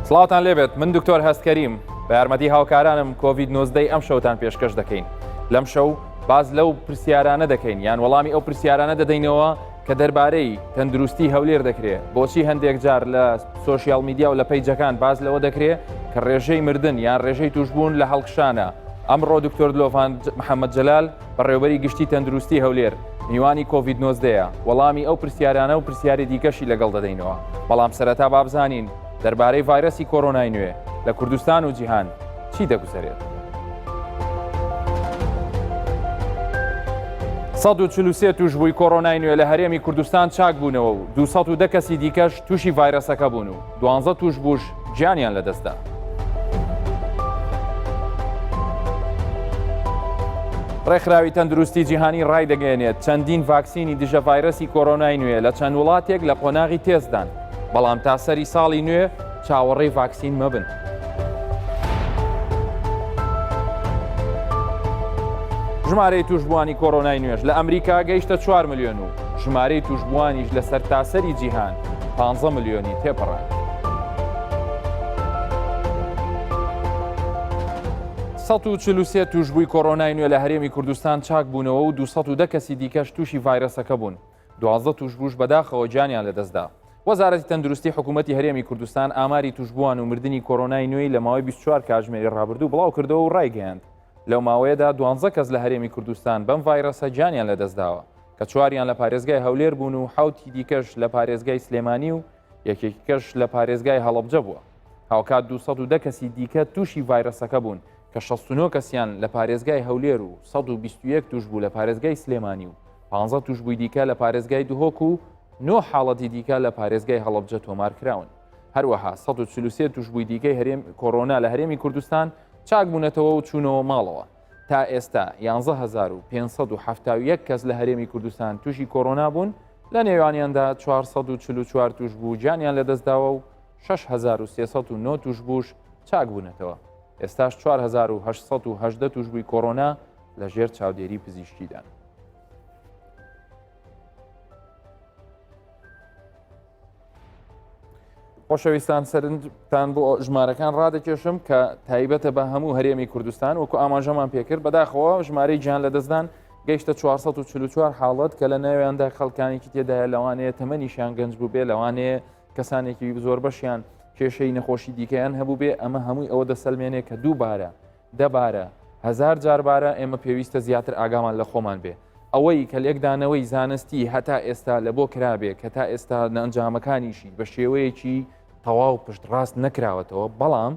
سڵاوتان لێبێت من دکتۆر هەستکەریم بە یارمەتی هاوکارانم کۆڤید 19 ئەم شەوتان پێشکەش دەکەین لەم شەو باز لەو پرسیارانە دەکەین یان وەڵامی ئەو پرسیارانە دەدەینەوە کە دەربارەی تەندروستی هەولێر دەکرێت بۆچی هەندێک جار لە سۆشیال میدیا و لە پەیجەکان باز لەوە دەکرێت کە ڕێژەی مردن یان ڕێژەی توشبوون لە هەڵکشانە ئەمڕۆ دکتۆر دلۆڤان محەممەد جەلال بەڕێوبەری گشتی تەندروستی هەولێر میوانی کۆڤید 19 وەڵامی ئەو پرسیارانە و پرسیاری دیکەشی لەگەڵ دەدەینەوە بەڵام سەرەتا بابزانین دەربارەی ڤایرەسی کۆرۆنای نوێ لە کوردستان و جیهان چی دەگوزەرێت؟ 143 توشبووی کۆرۆنای نوێ لە هەرێمی کوردستان چاک بوونەوە و 210 کەسی دیکەش تووشی ڤایرەسەکە بوون و دوانزە تووشبووش گیانیان لەدەستدا. ڕێکخراوی تەندروستی جیهانی ڕایدەگەیەنێت چەندین ڤاکسینی دژە ڤایرەسی کۆرۆنای نوێ لە چەند وڵاتێک لە قۆناغی تێستدان، بەڵام تا سەری ساڵی نوێ چاوەڕێی ڤاکسین مەبن. ژمارەی تووشبووانی کۆرۆنای نوێش لە ئەمریکا گەیشتە 4 ملیۆن و ژمارەی تووشبووانیش لە سەرتاسەری جیهان 15 ملیۆنی تێپەڕاند. 143 تووشبووی کۆرۆنای نوێ لە هەرێمی کوردستان چاک بوونەوە و 210 کەسی دیکەش تووشی ڤایرەسەکە بوون. 12 تووشبووش بەداخەوە گیانیان لەدەستدا. وەزارەتی تەندروستی حکوومەتی هەرێمی کوردستان ئاماری تووشبووان و مردنی کۆرۆنای نوێی لە ماوەی 24 کاتژمێری ڕابردوو بڵاوکردەوە و ڕایگەیاند، لەو ماوەیەدا دوانزە کەس لە هەرێمی کوردستان بەم ڤایرەسە گیانیان لەدەستداوە کە چواریان لە پارێزگای هەولێر بوون و حەوتی دیکەش لە پارێزگای سلێمانی و یەکێکیکەش لە پارێزگای هەڵەبجە بووە. هاوکات 210 کەسی دیکە تووشی ڤایرەسەکە بوون کە 69 کەسیان لە پارێزگای هەولێر و 121 تووشبوو لە پارێزگای سلێمانی و 15 تووشبووی دیکە لە پارێزگای دهۆک و نۆ حاڵەتی دیکە لە پارێزگای هەڵەبجە تۆمار کراون. هەروەها 143 تووشبووی دیکەی هەرێم کۆرۆنا لە هەرێمی کوردستان چاکبوونەتەوە و چوونەوە ماڵەوە. تا ئێستا 11571 کەس لە هەرێمی کوردستان تووشی کۆرۆنا بوون، لە نێوانیاندا 444 تووشبوو گیانیان لەدەستداوە و 6309 تووشبووش چاکبوونەتەوە. ئێستاش 4818 تووشبووی کۆرۆنا لە ژێر چاودێری پزیشکیدان. خۆشەویستان سەرنجتان بۆ ژمارەکان ڕادەکێشم کە تایبەتە بە هەموو هەرێمی کوردستان وەکو ئاماژەمان پێکرد بەداخەوە ژمارەی گیان لەدەستدان گەیشتە 444 حاڵەت کە لە ناویاندا خەڵکانێکی تێدایە لەوانەیە تەمەنیشیان گەنج بوو بێ لەوانەیە کەسانێکی زۆر بەشیان کێشەی نەخۆشی دیکەیان هەبوو بێ ئەمە هەمووی ئەوە دەسەلمێنێ کە دووبارە دەبارە هزار جاربارە ئێمە پێویستە زیاتر ئاگامان لە خۆمان بێ ئەوەی کە لێکدانەوەی زانستی هەتا ئێستا لە بۆ کرابێ کە تا ئێستا ئەنجامەکانیشی بە شێوەیەکی تەواو پشتڕاست نەکراوەتەوە بەڵام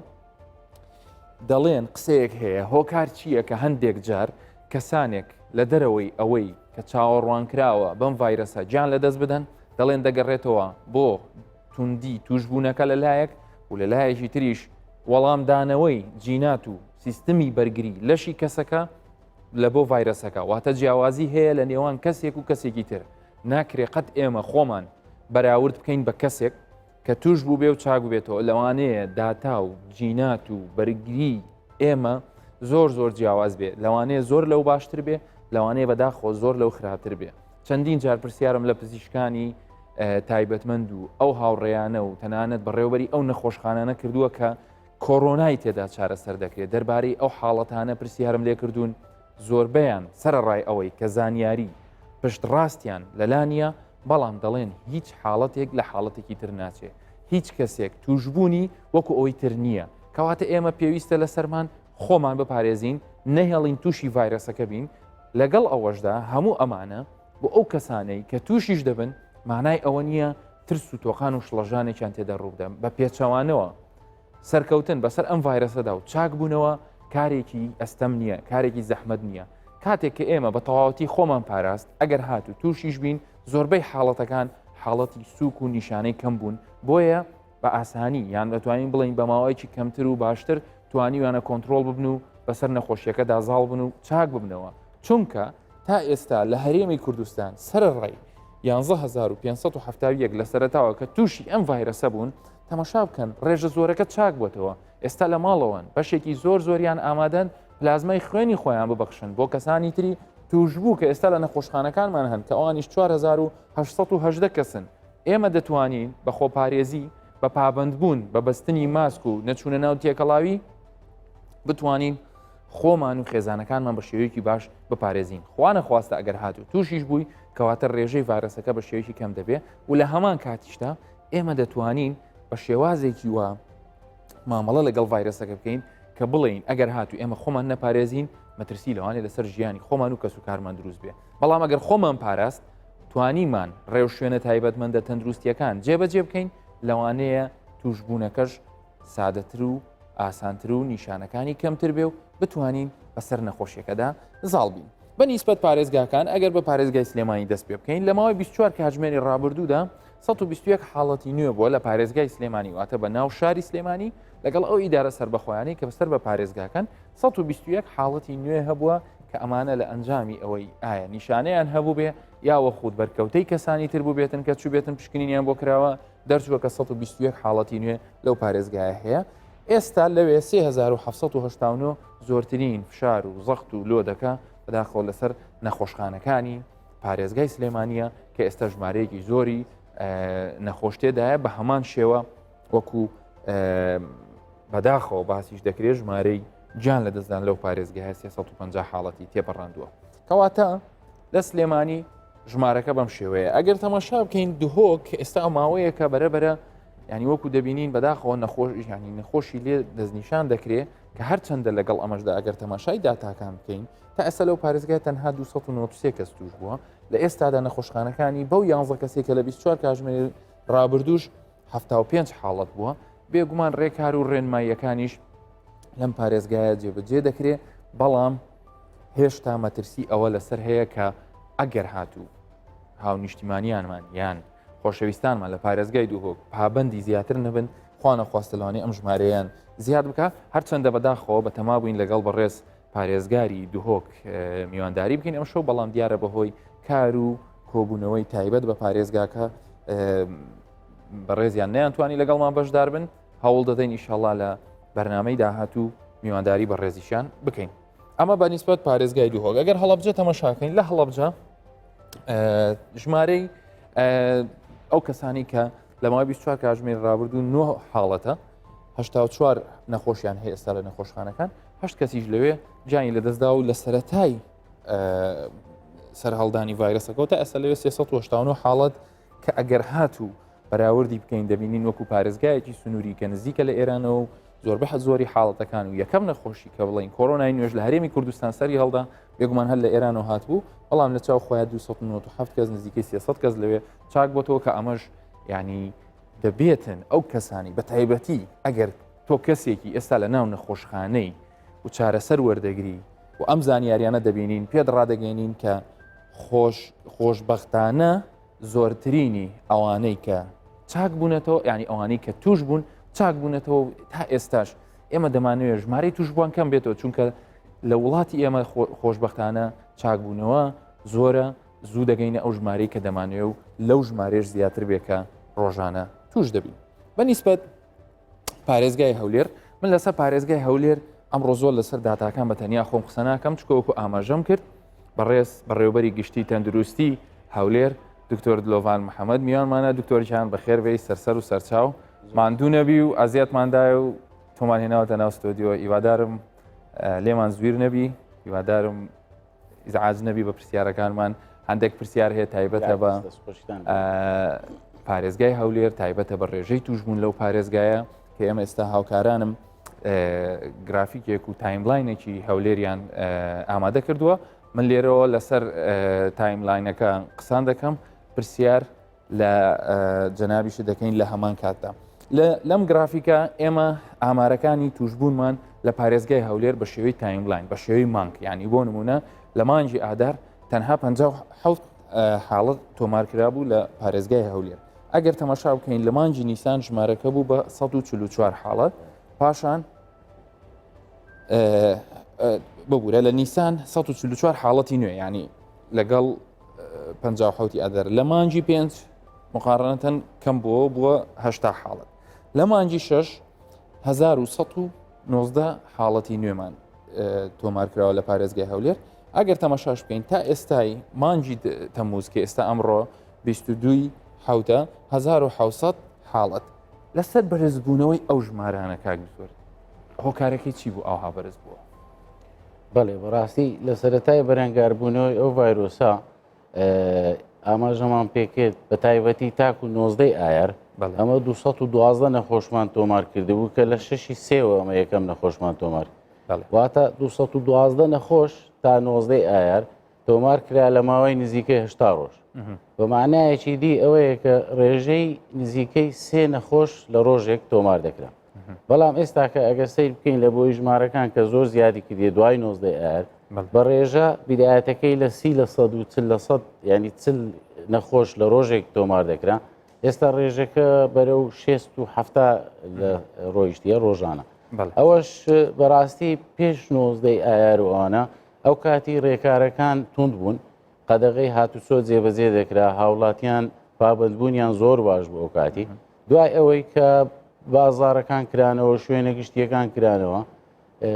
دەڵێن قسەیەک هەیە هۆکار چییە کە هەندێک جار کەسانێک لە دەرەوەی ئەوەی کە چاوەڕوانکراوە بەم ڤایرەسە گیان لەدەست بدەن دەڵێن دەگەڕێتەوە بۆ توندی توشبوونەکە لە لایەک و لە لایەکی تریش وەڵامدانەوەی جینات و سیستمی بەرگری لەشی کەسەکە لە بۆ ڤایرەسەکە واتە جیاوازی هەیە لە نێوان کەسێک و کەسێکی تر ناکرێ قەت ئێمە خۆمان بەراورد بکەین بە کەسێک کە توش بوو بێ و چاک بێتەوە لەوانەیە داتا و جینات و بەرگری ئێمە زۆر زۆر جیاواز بێ لەوانەیە زۆر لەو باشتر بێ لەوانەیە بەداخۆ زۆر لەو خراپتر بێ چەندین جار پرسیارم لە پزیشکانی تایبەتمەند و ئەو هاوڕێیانە و تەنانەت بەڕێوبەری ئەو نەخۆشخانانە کردووە کە کۆرۆنای تێدا چارەسەر دەکرێت دەربارەی ئەو حاڵەتانە پرسیارم لێکردوون زۆربەیان سەرەڕای ئەوەی کە زانیاری پشتڕاستیان لەلا نییە بەڵام دەڵێن هیچ حاڵەتێک لە حاڵەتێکی تر ناچێ هیچ کەسێک توشببوونی وەکو ئەوی تر نییە کەواتە ئێمە پێویستە لەسەرمان خۆمان بپارێزین نەهێڵین تووشی ڤایرەسەکە بین لەگەڵ ئەوەشدا هەموو ئەمانە بۆ ئەو کەسانەی کە تووشیش دەبن مانای ئەوە نییە ترس و تۆقان و شڵەژانێکیان تێدا ڕووبدەم بە پێچەوانەوە سەرکەوتن بەسەر ئەم ڤایرەسەدا و چاکبوونەوە کارێکی ئەستەم نییە، کارێکی زەحمەت نییە. کاتێک کە ئێمە بە تەواوەتی خۆمان پاراست، ئەگەر هاتوو تووشیش بین، زۆربەی حاڵەتەکان حاڵەتی سووک و نیشانەی کەم بوون، بۆیە بە ئاسانی یان دەتوانین بڵێین بە ماوەیەکی کەمتر و باشتر توانیویانە کۆنترۆڵ ببن و بەسەر نەخۆشیەکەدا زاڵ بن و چاک ببنەوە، چونکە تا ئێستا لە هەرێمی کوردستان سەرەڕای 11571 لە سەرەتاوە کە تووشی ئەم ڤایرەسە بوون، تەماشا بکەن ڕێژە زۆرەکە چاک بۆتەوە ئێستا لە ماڵەوەن بەشێکی زۆر زۆریان ئامادەن پلازمای خوێنی خۆیان ببەخشن بۆ کەسانی تری توشبوو کە ئێستا لە نەخۆشخانەکانمان هەن کە ئەوانیش 4818 کەسن ئێمە دەتوانین بە خۆپارێزی بە پابەندبوون بە بەستنی ماسک و نەچوونە ناو تێکەڵاوی بتوانین خۆمان و خێزانەکانمان بە شێوەیەکی باش بپارێزین خوانە خواستە ئەگەر هاتوو تووشیش بووی کەواتە ڕێژەی ڤایرەسەکە بە شێوەیەکی کەم دەبێ و لە هەمان کاتیشدا ئێمە دەتوانین بە شێوازێکی وا مامەڵە لەگەڵ ڤایرەسەکە بکەین کە بڵێین ئەگەر هاتوو ئێمە خۆمان نەپارێزین مەترسی لەوانێ لەسەر ژیانی خۆمان و کەس و کارمان دروست بێ بەڵام ئەگەر خۆمان پاراست توانیمان ڕێوشوێنە تایبەتمەندە تەندروستیەکان جێبەجێ بکەین لەوانەیە توشبوونەکەش سادەتر و ئاسانتر و نیشانەکانی کەمتر بێ و بتوانین بەسەر نەخۆشیەکەدا زاڵ بین. بە نیسبەت پارێزگاکان ئەگەر بە پارێزگای سلێمانی دەست پێ بکەین لە ماوەی 24 کاتژمێری ڕابردوودا 121 حاڵەتی نوێ بووە لە پارێزگای سلێمانی واتە بە ناو شاری سلێمانی لەگەڵ ئەو ئیدارە سەربەخۆیانەی کە بەسەر بە پارێزگاکان 121 حاڵەتی نوێ هەبووە کە ئەمانە لە ئەنجامی ئەوەی ئایا نیشانەیان هەبوو بێ یاوە خود بەرکەوتەی کەسانی تر بووبێتن کە چووبێتن پشکنینیان بۆ کراوە دەرچووە کە 121 حاڵەتی نوێ لەو پارێزگایە هەیە ئێستا لەوێ 3789 زۆرترین فشار و زەخت و لۆدەکە بەداخەوە لەسەر نەخۆشخانەکانی پارێزگای سلێمانیە کە ئێستا ژمارەیەکی زۆری نەخۆش تێدایە بە هەمان شێوە وەکو بەداخەوە باسیش دەکرێت ژمارەی گیان لە دەستدان لەو پارێزگای 350 حاڵەتی تێپەڕاندووە کەواتە لە سلێمانی ژمارەکە بەم شێوەیە ئەگەر تەماشا بکەین دهۆک ئێستا ئەو ماوەیەکە بەرەبەرە ینی وەکو دەبینین بەداخەوە نەخۆش ینی نەخۆشی لێ دەستنیشان دەکرێت کە هەرچەندە لەگەڵ ئەمەشدا ئەگەر تەماشای داتاکان بکەین تا ئێستا لەو پارێزگای تەنها 293 کەس توش بووە لە ئێستادا نەخۆشخانەکانی بەو 11 کەسێک کە لە 24 کاژمێر ڕابردووش 75 حاڵەت بووە بێگومان ڕێکار و ڕێنماییەکانیش لەم پارێزگایە جێبەجێ دەکرێت بەڵام هێشتا مەترسی ئەوە لەسەر هەیە کە ئەگەر هاتوو هاونیشتیمانیانمان یان خۆشەویستانمان لە پارێزگای دوهۆک پابندی زیاتر نەبن خوانە خواستەلوانی ئەم ژمارەیان زیاد بکە هەرچەندە بەداخەوە بەتەما بووین لەگەڵ بەڕێز پارێزگاری دهۆک میوانداری بکەین ئەم شەو بەڵام دیارە بەهۆی کار و کۆبوونەوەی تایبەت بە پارێزگاکە بەڕێزیان نەیانتوانی لەگەڵمان بەشدار بن هەوڵ دەدەین ئیشەڵا لە بەرنمەی داهاتوو میوانداری بەڕێزیشان بکەین ئەمە بە نیسبەت پارێزگای دهۆک ئەگەر هەڵەبجە تەمەشاکەین لە هەڵەبجە ژمارەی ئەو کەسانی کە لە ماوەی 24 کاتژمێر ڕابردوو نۆ حاڵەتە 84 نەخۆشیان هەیە ئێستا لە نەخۆشخانەکان هەشت کەسیش لەوێ گیانی لەدەستدا و لە سەرەتای سەرهەڵدانی ڤایرەسەکەەوە تا ئێستا لەوێ 389 حاڵەت کە ئەگەر هاتوو بەراوردی بکەین دەبینین وەکو پارێزگایەکی سنووری کە نزیکە لە ئێرانەوە و زۆربە زۆری حاڵەتەکان و یەکەم نەخۆشی کە بڵین کۆرۆنای نوێژ لە هەرێمی کوردستان سەری هەڵدا بێگومان هەر لە ئێرانەوە هاتبوو بەڵام لە چاو خۆیان 297 کەس نزیکەی 300 کەس لەوێ چاک بۆتەوە کە ئەمەش ینی دەبێتن ئەو کەسانی بە تایبەتی ئەگەر تۆ کەسێکی ئێستا لە ناو نەخۆشخانەی و چارەسەر وەردەگری و ئەم زانیاریانە دەبینین پێت ڕادەگەێنین کە خۆش خۆشببختانە زۆرترینی ئەوانەی کە چاک بوونەتەوە ینی ئەوانەی کە توش بوون چاک بوونەتەوە تا ئێستاش ئێمە دەمانەوێت ژمارەی توشبووان کەم بێتەوە چونکە لە وڵاتی ئێمە خۆشببختانە چاکبوونەوە زۆرە زوو دەگەینە ئەو ژمارەی کە دەمانەوێ و لەو ژمارەیەش زیاتر بێ کە ڕۆژانە توش دەبین بە نیسبەت پارێزگای هەولێر من لەسەر پارێزگای هەولێر ئەمڕۆ زۆر لەسەر داتاکان بە تەنیا خۆم قسە ناکەم چکە وەکو ئاماژەم کرد بەڕێز بەڕێوبەری گشتی تەندروستی هەولێر دکتۆر دلۆڤان محەممەد میوانمانە دکتۆرجان بەخێر بێی سەرسەر و سەرچاو ماندوو نەبی و ئازیاتماندایە و تۆمان هێناوەتە ناو ستۆدیۆ هیوادارم لێمان زویر نەبی هیوادارم ئیزعاج نەبی بە پرسیارەکانمان هەندێک پرسیار هەیە تایبەتە بە پارێزگای هەولێر تایبەتە بە ڕێژەی توشبوون لەو پارێزگایە کە ئێمە ئێستا هاوکارانم گرافیکێک و timeline ێکی هەولێریان ئامادە کردووە من لێرەوە لەسەر timeline ەکە قسان دەکەم پرسیار لە جەنابیشت دەکەین لە هەمان کاتدا. لەم گرافیکە ئێمە ئامارەکانی توشبوونمان لە پارێزگای هەولێر بە شێوەی timeline بە شێوەی مانگ ینی بۆ نمونە لە مانگی ئادار تەنها 57 حاڵەت تۆمار کرابوو لە پارێزگای هەولێر ئەگەر تەماشا بکەین لە مانگی نیسان ژمارەکە بوو بە 144 حاڵەت پاشان ببوورە لە نیسان 144 حاڵەتی نوێ ینی لەگەڵ 57 ئادار لە مانگی پێنج مقارنەتەن کەم بووە بووە هەشتا حاڵەت لە مانگی شەش 1990 حاڵەتی نوێمان تۆمار کراوە لە پارێزگای هەولێر ئەگەر تەمەشاش بکەین تا ئێستای مانگی تەموز کە ئێستا ئەمڕۆ 22 حوتە 1970 حاڵەت. لەسەر بەرزبوونەوەی ئەو ژمارانە کاک دکتۆر هۆکارەکەی چی بوو ئاوها بەرز بووە؟ بەڵێ بەڕاستی لە سەرەتای بەرەنگاربوونەوەی ئەو ڤایرۆسە ئاماژەمان پێکرد بە تایبەتی تاکو 19 ئایار ئەمە 212 نەخۆشمان تۆمار کردبوو کە لە شەشی سێوە ئەمە یەکەم نەخۆشمان تۆمار واتە 212 نەخۆش تا 19 ئایار تۆمار کرا لە ماوەی نزیکەی هشتا ڕۆژ بە معنایەکی دی ئەوەیە کە ڕێژەی نزیکەی سێ نەخۆش لە ڕۆژێک تۆمار دەکرا بەڵام ئێستاکە ئەگەر سەیر بکەین لە بۆی ژمارەکان کە زۆر زیادی کردیە دوای 19 ئایار بە ڕێژە بیدایەتەکەی لە سی لە سەد و چل لە سەد ینی چل نەخۆش لە ڕۆژێک تۆمار دەکرا ئێستا ڕێژەکە بەرەو شێست و حەفتا لە ڕۆیشتیە ڕۆژانە ئەوەش بەڕاستی پێش نۆزدەی ئایار و ئەوانە ئەو کاتی ڕێکارەکان توند بوون قەدەغەی هاتوچۆ جێبەجێ دەکرا هاوڵاتیان پابندبوونیان زۆر باش بوو ئەو کاتی دوای ئەوەی کە بازارەکان کرانەوە شوێنە گشتیەکان کرانەوە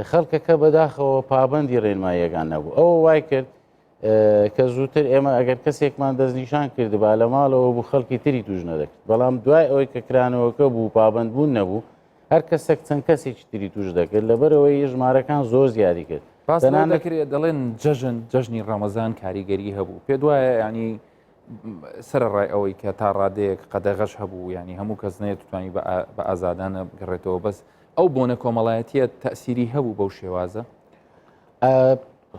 خەڵکەکە بەداخەوە پابندی ڕێنماییەکان نەبوو ئەوە وای کرد کە زووتر ئێمە ئەگەر کەسێکمان دەستنیشان کردبا لە ماڵەوە بوو خەڵکی تری توش نەدەکرد بەڵام دوای ئەوەی کە کرانەوەکە بوو پابندبوون نەبوو هەر کەسێک چەند کەسێکی تری توش دەکرد لەبەرەوەی ژمارەکان زۆر زیادی کرد باس دەکرێت دەڵێن جەژن جەژنی ڕەمەزان کاریگەری هەبوو پێ دوایە ینی سەرەڕای ئەوەی کە تا ڕادەیەک قەدەغەش هەبوو ینی هەموو کەس نەیەتوانی بە ئازادانە بگەڕێتەوە بەس ئەو بۆنە کۆمەڵایەتیە تەسیری هەبوو بەو شێوازە؟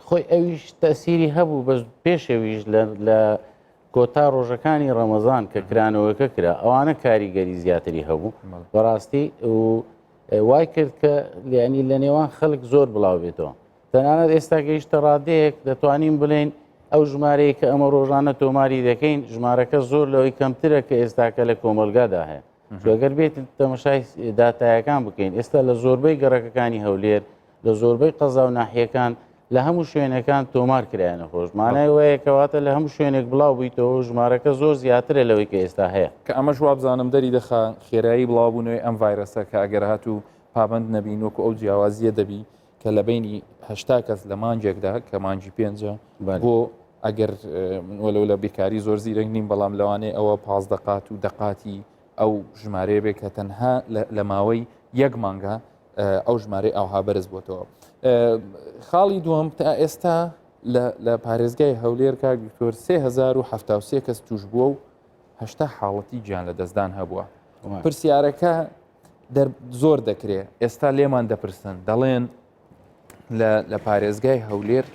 خۆی ئەویش تەسیری هەبوو بەس پێشەویش لە کۆتا ڕۆژەکانی ڕەمەزان کە کرانەوەکە کرا ئەوانە کاریگەری زیاتری هەبوو بەڕاستی و وای کرد کە لیانی لە نێوان خەڵک زۆر بڵاو بێتەوە تەنانەت ئێستا گەیشتە ڕادەیەک دەتوانین بڵێین ئەو ژمارەیە کە ئەمە ڕۆژانە تۆماری دەکەین ژمارەکە زۆر لەوەی کەمترە کە ئێستاکە لە کۆمەلگادا هەیە گەر بێت تەمەشای داتایەکان بکەین ئێستا لە زۆربەی گەڕەکەکانی هەولێر لە زۆربەی قەزا و ناحیەکان لە هەموو شوێنەکان تۆمار کرایە نەخۆش مانای وایە کەواتە لە هەموو شوێنێک بڵاو بوویتەوە ژمارەکە زۆر زیاترە لەوەی کە ئێستا هەیە کە ئەمەش وابزانم دەری دەخا خێرایی بڵاوبوونەوەی ئەم ڤایرەسە کە ئەگەر هاتوو پابند نەبین وەکو ئەو جیاوازیە دەبی کە لە بینی هەشتا کەس لە مانگێکدا کە مانگی پێنجە بۆ ئەگەر وەلو لە بیرکاری زۆر زیرەنگ نیم بەڵام لەوانەیە ئەوە پازدە قات و دەقاتی ئەو ژمارەیە بێ کە تەنها لە ماوەی یەک مانگە ئەو ژمارەی ئاوها بەرز بۆتەوە. خاڵی دووەم تا ئێستا لە پارێزگای هەولێر کاک دکتۆر 3073 کەس توش بووە و هەشتا حاڵەتی گیان لە دەستدان هەبووە. پرسیارەکە زۆر دەکرێ ئێستا لێمان دەپرسن دەڵێن لە پارێزگای هەولێر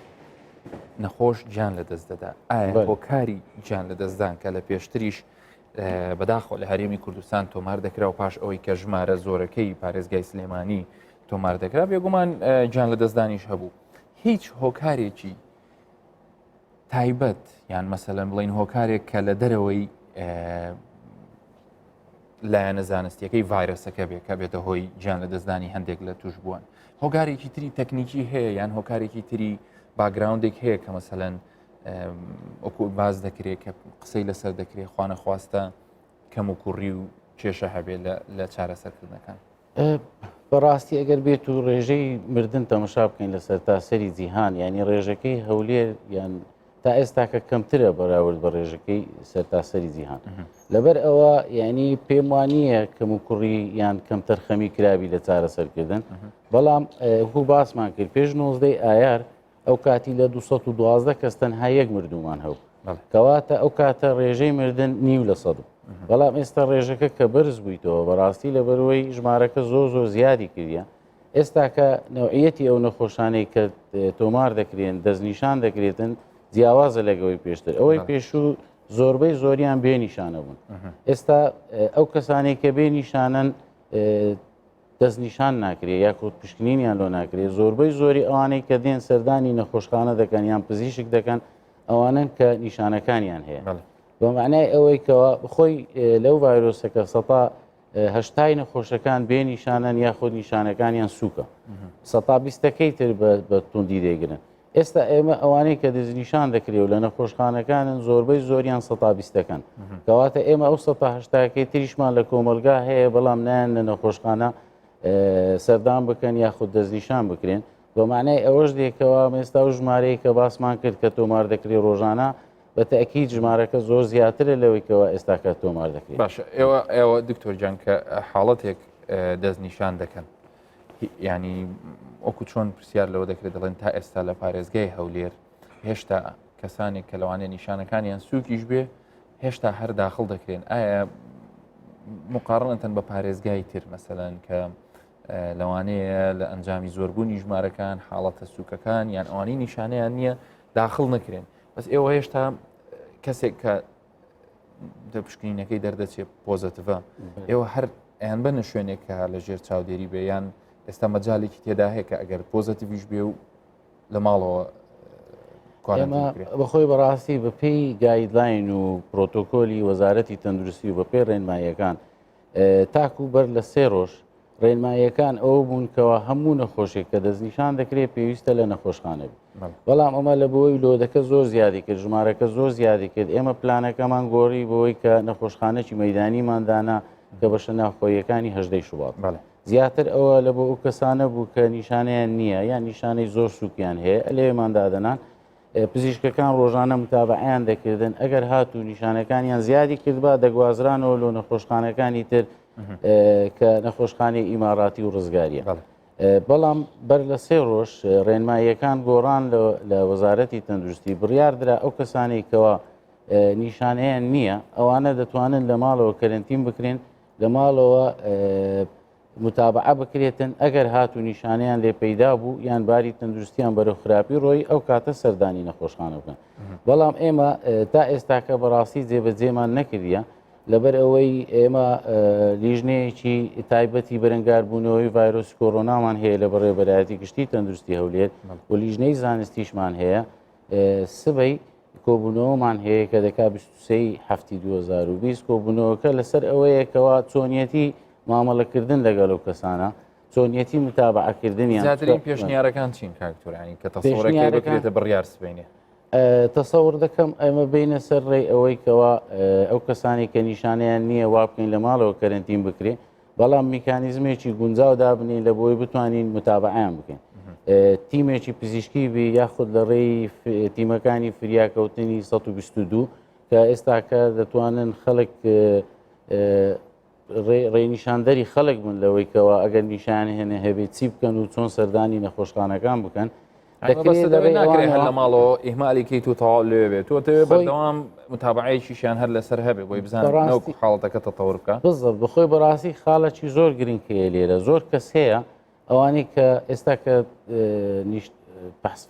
نەخۆش گیان لە دەست دەدا ئایا هۆکاری گیان لە دەستدان کە لە پێشتریش بەداخۆ لە هەرێمی کوردستان تۆمار دەکرا و پاش ئەوەی کە ژمارە زۆرەکەی پارێزگای سلێمانی تۆمار دەکرا بێگومان گیان لە دەستدانیش هەبوو هیچ هۆکارێکی تایبەت یان مەسەلەن بڵین هۆکارێک کە لە دەرەوەی لایەنە زانستیەکەی ڤایرەسەکە بێ کە بێتە هۆی گیان لە دەستدانی هەندێک لە توشبووان هۆکارێکی تری تەکنیکی هەیە یان هۆکارێکی تری background ێک هەیە کە مەسەلەن وەکو باز دەکرێت کە قسەی لەسەر دەکرێت خوانەخواستە کەم و کوڕی و کێشە هەبێت لە چارەسەرکردنەکان. بەڕاستی ئەگەر بێت و ڕێژەی مردن تەمەشا بکەین لە سەرتاسەری جیهان ینی ڕێژەکەی هەولێر یان تا ئێستاکە کەمترە بەراورد بە ڕێژەکەی سەرتاسەری جیهان لەبەر ئەوە یعنی پێم وانە کەم و کوڕی یان کەمتەرخەمی کرابی لە چارەسەرکردن بەڵام هو باسمان کرد پێش 19 ئایار ئەو کاتی لە 212 کەس تەنها یەک مردومان هەبوو کەواتە ئەو کاتە ڕێژەی مردن نیو لە سەد بەڵام ئێستا ڕێژەکە کە بەرز بوویتەوە بەڕاستی لە بەروەی ژمارەکە زۆر زۆر زیادی کردە ئێستا کە نەوعیەتی ئەو نەخۆشانەی کە تۆمار دەکرێن دەستنیشان دەکرێتن جیاوازە لەگەوەی پێشتر ئەوەی پێشوو زۆربەی زۆریان بێنیشانە بوون ئێستا ئەو کەسانێک کە بێنیشانن دەستنیشان ناکرێت یاخود پشکنینیان لۆ ناکرێت زۆربەی زۆری ئەوانەی کە دێن سەردانی نەخۆشخانە دەکەن یان پزیشک دەکەن ئەوانن کە نیشانەکانیان هەیە بە معنای ئەوەی کەەوە خۆی لەو ڤایرۆسەکە سەتا هەشتای نەخۆشەکان بێ نیشانەن یاخود نیشانەکانیان سووکە سەتا بیستەکەی تر بە توندی دەیگرن ئێستا ئێمە ئەوانەی کە دەستنیشان دەکرێ و لە نەخۆشخانەکانن زۆربەی زۆریان سەتا بیستەکەن کەواتە ئێمە ئەو سەتا هەشتاکەی تریشمان لە کۆمەلگا هەیە بەڵام نایەن لە نەخۆشخانە سەردان بکەن یاخود دەستنیشان بکرێن بە معنای ئەوەش دێکەوە ئێستا و ژمارەیە کە باسمان کرد کە تۆمار دەکرێ ڕۆژانە. بە تەئکید ژمارەکە زۆر زیاترە لەوەی کەوا ئێستاکە تۆمار دەکرێت. باشە ئێوە ئێوە دکتۆر گیان کە حاڵەتێک دەستنیشان دەکەن ینی وەکو چۆن پرسیار لەوە دەکرێت دەڵێن تا ئێستا لە پارێزگای هەولێر هێشتا کەسانێک کە لەوانەیە نیشانەکانیان سووکیش بێ هێشتا هەر داخل دەکرێن ئایا مقارنەتەن بە پارێزگای تر مەسەلەن کە لەوانەیە لە ئەنجامی زۆربوونی ژمارەکان حاڵەتە سووکەکان یان ئەوانەی نیشانەیان نییە داخل نەکرێن بەس ئێوە هێشتا کەسێک کە پشکنینەکەی دەردەچێت پۆزەتڤە ئێوە هەر ئەیان بەنە شوێنێک کە لە ژێر چاودێری بێ یان ئێستا مەجالێکی تێدا هەیە کە ئەگەر پۆزەتیڤیش بێ و لە ماڵەوە بەخۆی بەڕاستی بەپێی guideline و پرۆتۆکۆلی وەزارەتی تەندروستی و بەپێی ڕێنماییەکان تاکو بەر لە سێ ڕۆژ ڕێنماییەکان ئەوە بوون کەوا هەموو نەخۆشێک کە دەستنیشان دەکرێت پێویستە لە نەخۆشخانە بێت بەڵام ئەمە لە بۆی load ەکە زۆر زیادی کرد ژمارەکە زۆر زیادی کرد ئێمە پلانەکەمان گۆڕی بۆی کە نەخۆشخانەی مەدانیمان دانا کە بەشە ناوخۆیەکانی هەژدەی شوبات زیاتر ئەوە لە بۆ ئەو کەسانە بوو کە نیشانەیان نییە یان نیشانەی زۆر سوکیان هەیە لەوێمان دادەنان پزیشکەکان ڕۆژانە متابعیان دەکردن ئەگەر هاتوو نیشانەکانیان زیادی کردبا دەگوازرانەوە لۆ نەخۆشخانەکانی تر کە نەخۆشخانەی ئیماراتی و ڕزگاریە بەڵام بەر لە سێ ڕۆژ ڕێنماییەکان گۆڕان لە وەزارەتی تەندروستی بڕیاردرا ئەو کەسانی کەوا نیشانەیان نییە ئەوانە دەتوانن لە ماڵەوە کەرنتین بکرێن لە ماڵەوە متابعە بکرێتن ئەگەر هاتوو نیشانەیان لێ پەیدا بوو یان باری تەندروستیان بەرەو خراپی ڕۆی ئەو کاتە سەردانی نەخۆشخانە بکەن بەڵام ئێمە تا ئێستاکە بەڕاستی جێبەجێمان نەکردیە لەبەر ئەوەی ئێمە لیژنەیەکی تایبەتی بەرەنگاربوونەوەی ڤایرۆس کۆرۆنامان هەیە لە بەڕێوەبەرایەتی گشتی تەندروستی هەولێر و لیژنەی زانستیشمان هەیە سبەی کۆبوونەوەمان هەیە کە دەکا 23 هەفتی 2020 کۆبوونەوەکە لەسەر ئەوەیە کەوا چۆنیەتی مامەڵەکردن لەگەڵ ئەو کەسانە چۆنیەتی متابعەکردنیان زیاترین پێشنیارەکان چین کاک تورانی کە تەسەورەکەی بکرێتە بڕیار سبەینێ؟ تەسەور دەکەم ئێمە بینە سەر ڕێی ئەوەی کەوا ئەو کەسانی کە نیشانەیان نییە وا بکەین لە ماڵەوە کەرەنتین بکرێ بەڵام میکانیزمێکی گونجاو دابنین لە بۆی بتوانین متابعیان بکەین تیمێکی پزیشکی بی یاخود لە ڕێی تیمەکانی فریاکەوتنی 122 کە ئێستاکە دەتوانن خەڵک ڕێنیشاندەری خەڵک بن لەوەی کەوا ئەگەر نیشان هێنێ هەبێت چی بکەن و چۆن سەردانی نەخۆشخانەکان بکەن دەکرێت هەر لە ماڵەوە ئیهمالی کەیت و تەواو لێ بێت تۆ تەوێ بەردەوام متابعەیەکیشیان هەر لەسەر هەبێ بۆی بزانن حاڵەتەکە تەتەور بکە. بزڵ بخۆی بەڕاستی خاڵەکی زۆر گرنگ هەیە لێرە زۆر کەس هەیە ئەوانەی کە ئێستا کە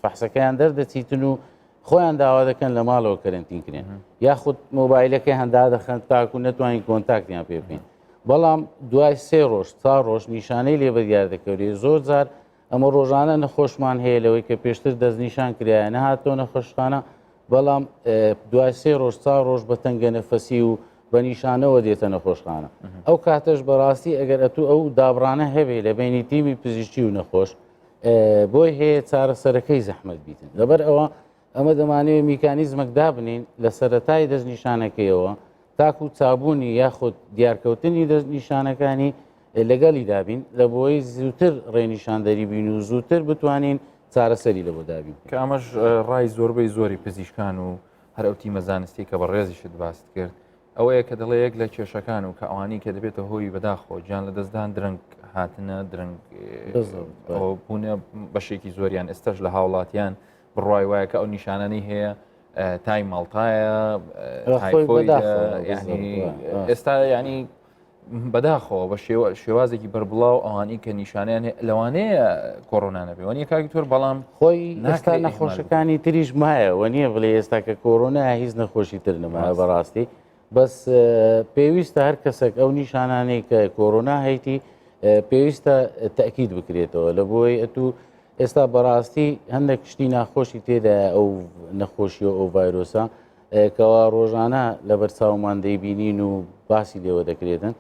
فەحسەکەیان دەردەچیتن و خۆیان داوا دەکەن لە ماڵەوە کەرەنتین کرێن یاخود مۆبایلەکەیان دادەخەن تاکو نەتوانین کۆنتاکتیان پێ بکەین بەڵام دوای سێ ڕۆژ تا ڕۆژ نیشانەی لێ بەدیار دەکەوێت زۆر جار ئەمە ڕۆژانە نەخۆشمان هەیە لەوەی کە پێشتر دەستنیشان کرایە نەهاتۆ نەخۆشخانە بەڵام دوای سێ ڕۆژ تا ڕۆژ بە تەنگە نەفەسی و بە نیشانەوە دێتە نەخۆشخانە ئەو کاتەش بەڕاستی ئەگەر ئەتوو ئەو دابڕانە هەبێ لە بینی تیمی پزیشکی و نەخۆش بۆی هەیە چارەسەرەکەی زەحمت بیتن لەبەر ئەوە ئەمە دەمانەوێت میکانیزمەک دابنین لە سەرەتای دەستنیشانەکەیەوە تاکو چابوونی یاخود دیارکەوتنی دەستنیشانەکانی لەگەڵی دابین لە بۆی زووتر ڕێنیشاندەری بین و زووتر بتوانین چارەسەری لە بۆ دابین. کە ئەمەش ڕای زۆربەی زۆری پزیشکان و هەر ئەو تیمە زانستی کە بەڕێزیشت باست کرد ئەوەیە کە دەڵێ یەک لە کێشەکان و کە ئەوانی کە دەبێتە هۆی بەداخۆ گیان لە دەستدان درەنگ هاتنە درەنگ بوونە بەشێکی زۆریان ئێستاش لە هاوڵاتیان بڕای وایە کە ئەو نیشانانی هەیە تای ماڵتایە ئێستا ینی بەداخەوە بە شێوازێکی بەربڵاو ئەوانی کە نیشانیان لەوانەیە کۆرۆنا نەبێ وەنیە کاک تۆر بەڵام خۆی ئێستا نەخۆشەکانی تریش مایە وە نییە بڵێ ئێستا کە کۆرۆنا هیچ نەخۆشی تر نەمایە بەڕاستی بەس پێویستە هەر کەسێک ئەو نیشانانەی کە کۆرۆنا هەیتی پێویستە تەکیید بکرێتەوە لە بۆی ئەتوو ئێستا بەڕاستی هەندێک شتی ناخۆشی تێدا ئەو نەخۆشی و ئەو ڤایرۆسە کەوا ڕۆژانە لەبەر چاومان دەیبینین و باسی لێوە دەکرێتن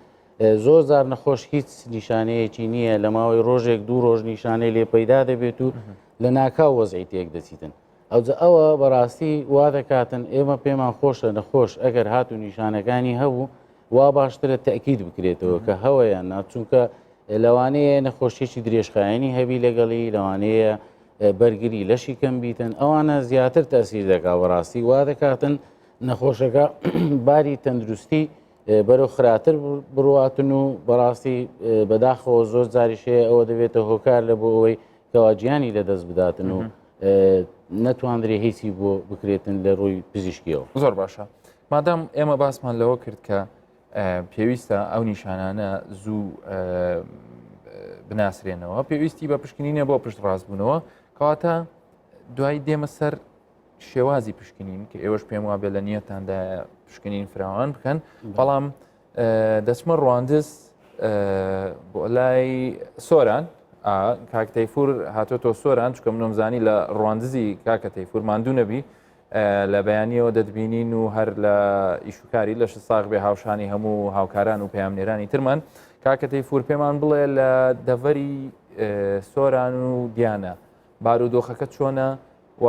زۆر جار نەخۆش هیچ نیشانەیەکی نییە لە ماوەی ڕۆژێک دوو ڕۆژ نیشانەی لێ پەیدا دەبێت و لە ناکاو وەزعی تێک دەچیتن ئەوجا ئەوە بەڕاستی وا دەکاتن ئێمە پێمان خۆشە نەخۆش ئەگەر هاتو نیشانەکانی هەبوو وا باشترە تەکیید بکرێتەوە کە هەوەیان نا چونکە لەوانەیە نەخۆشیی درێژخایەنی هەبی لەگەڵی لەوانەیە بەرگری لەشی کەم بیتن ئەوانە زیاتر تەسیر دەکا بەڕاستی وا دەکاتن نەخۆشەکە باری تەندروستی بەرەو خراتر بڕواتن و بەڕاستی بەداخەوە زۆر جاریش هەیە ئەوە دەبێتە هۆکار لە بۆ ئەوەی کەوا گیانی لەدەست بداتن و نەتواندرێ هیچی بۆ بکرێتن لە ڕووی پزیشکیەوە. زۆر باشە مادام ئێمە باسمان لەوە کرد کە پێویستە ئەو نیشانانە زوو بناسرێنەوە پێویستی بە پشکنینە بۆ پشت ڕاستبوونەوە کەواتە دوای دێمە سەر شێوازی پشکنین کە ئێوەش پێم وابێ لە نیەتاندا پشکنین فراوان بکەن بەڵام دەچمە ڕواندز بۆ لای سۆران کاک تەیفور هاتۆتۆ سۆران چکە منۆم زانی لە ڕواندزی کاکە تەیفور ماندوو نەبی لە بەیانیەوە دەتبینین و هەر لە ئیشوکاری لەش ساغ بێ هاوشانی هەموو هاوکاران و پەیامنێرانی ترمان کاکە تەیفور پێمان بڵێ لە دەڤەری سۆران و دیانە بارودۆخەکە چۆنە و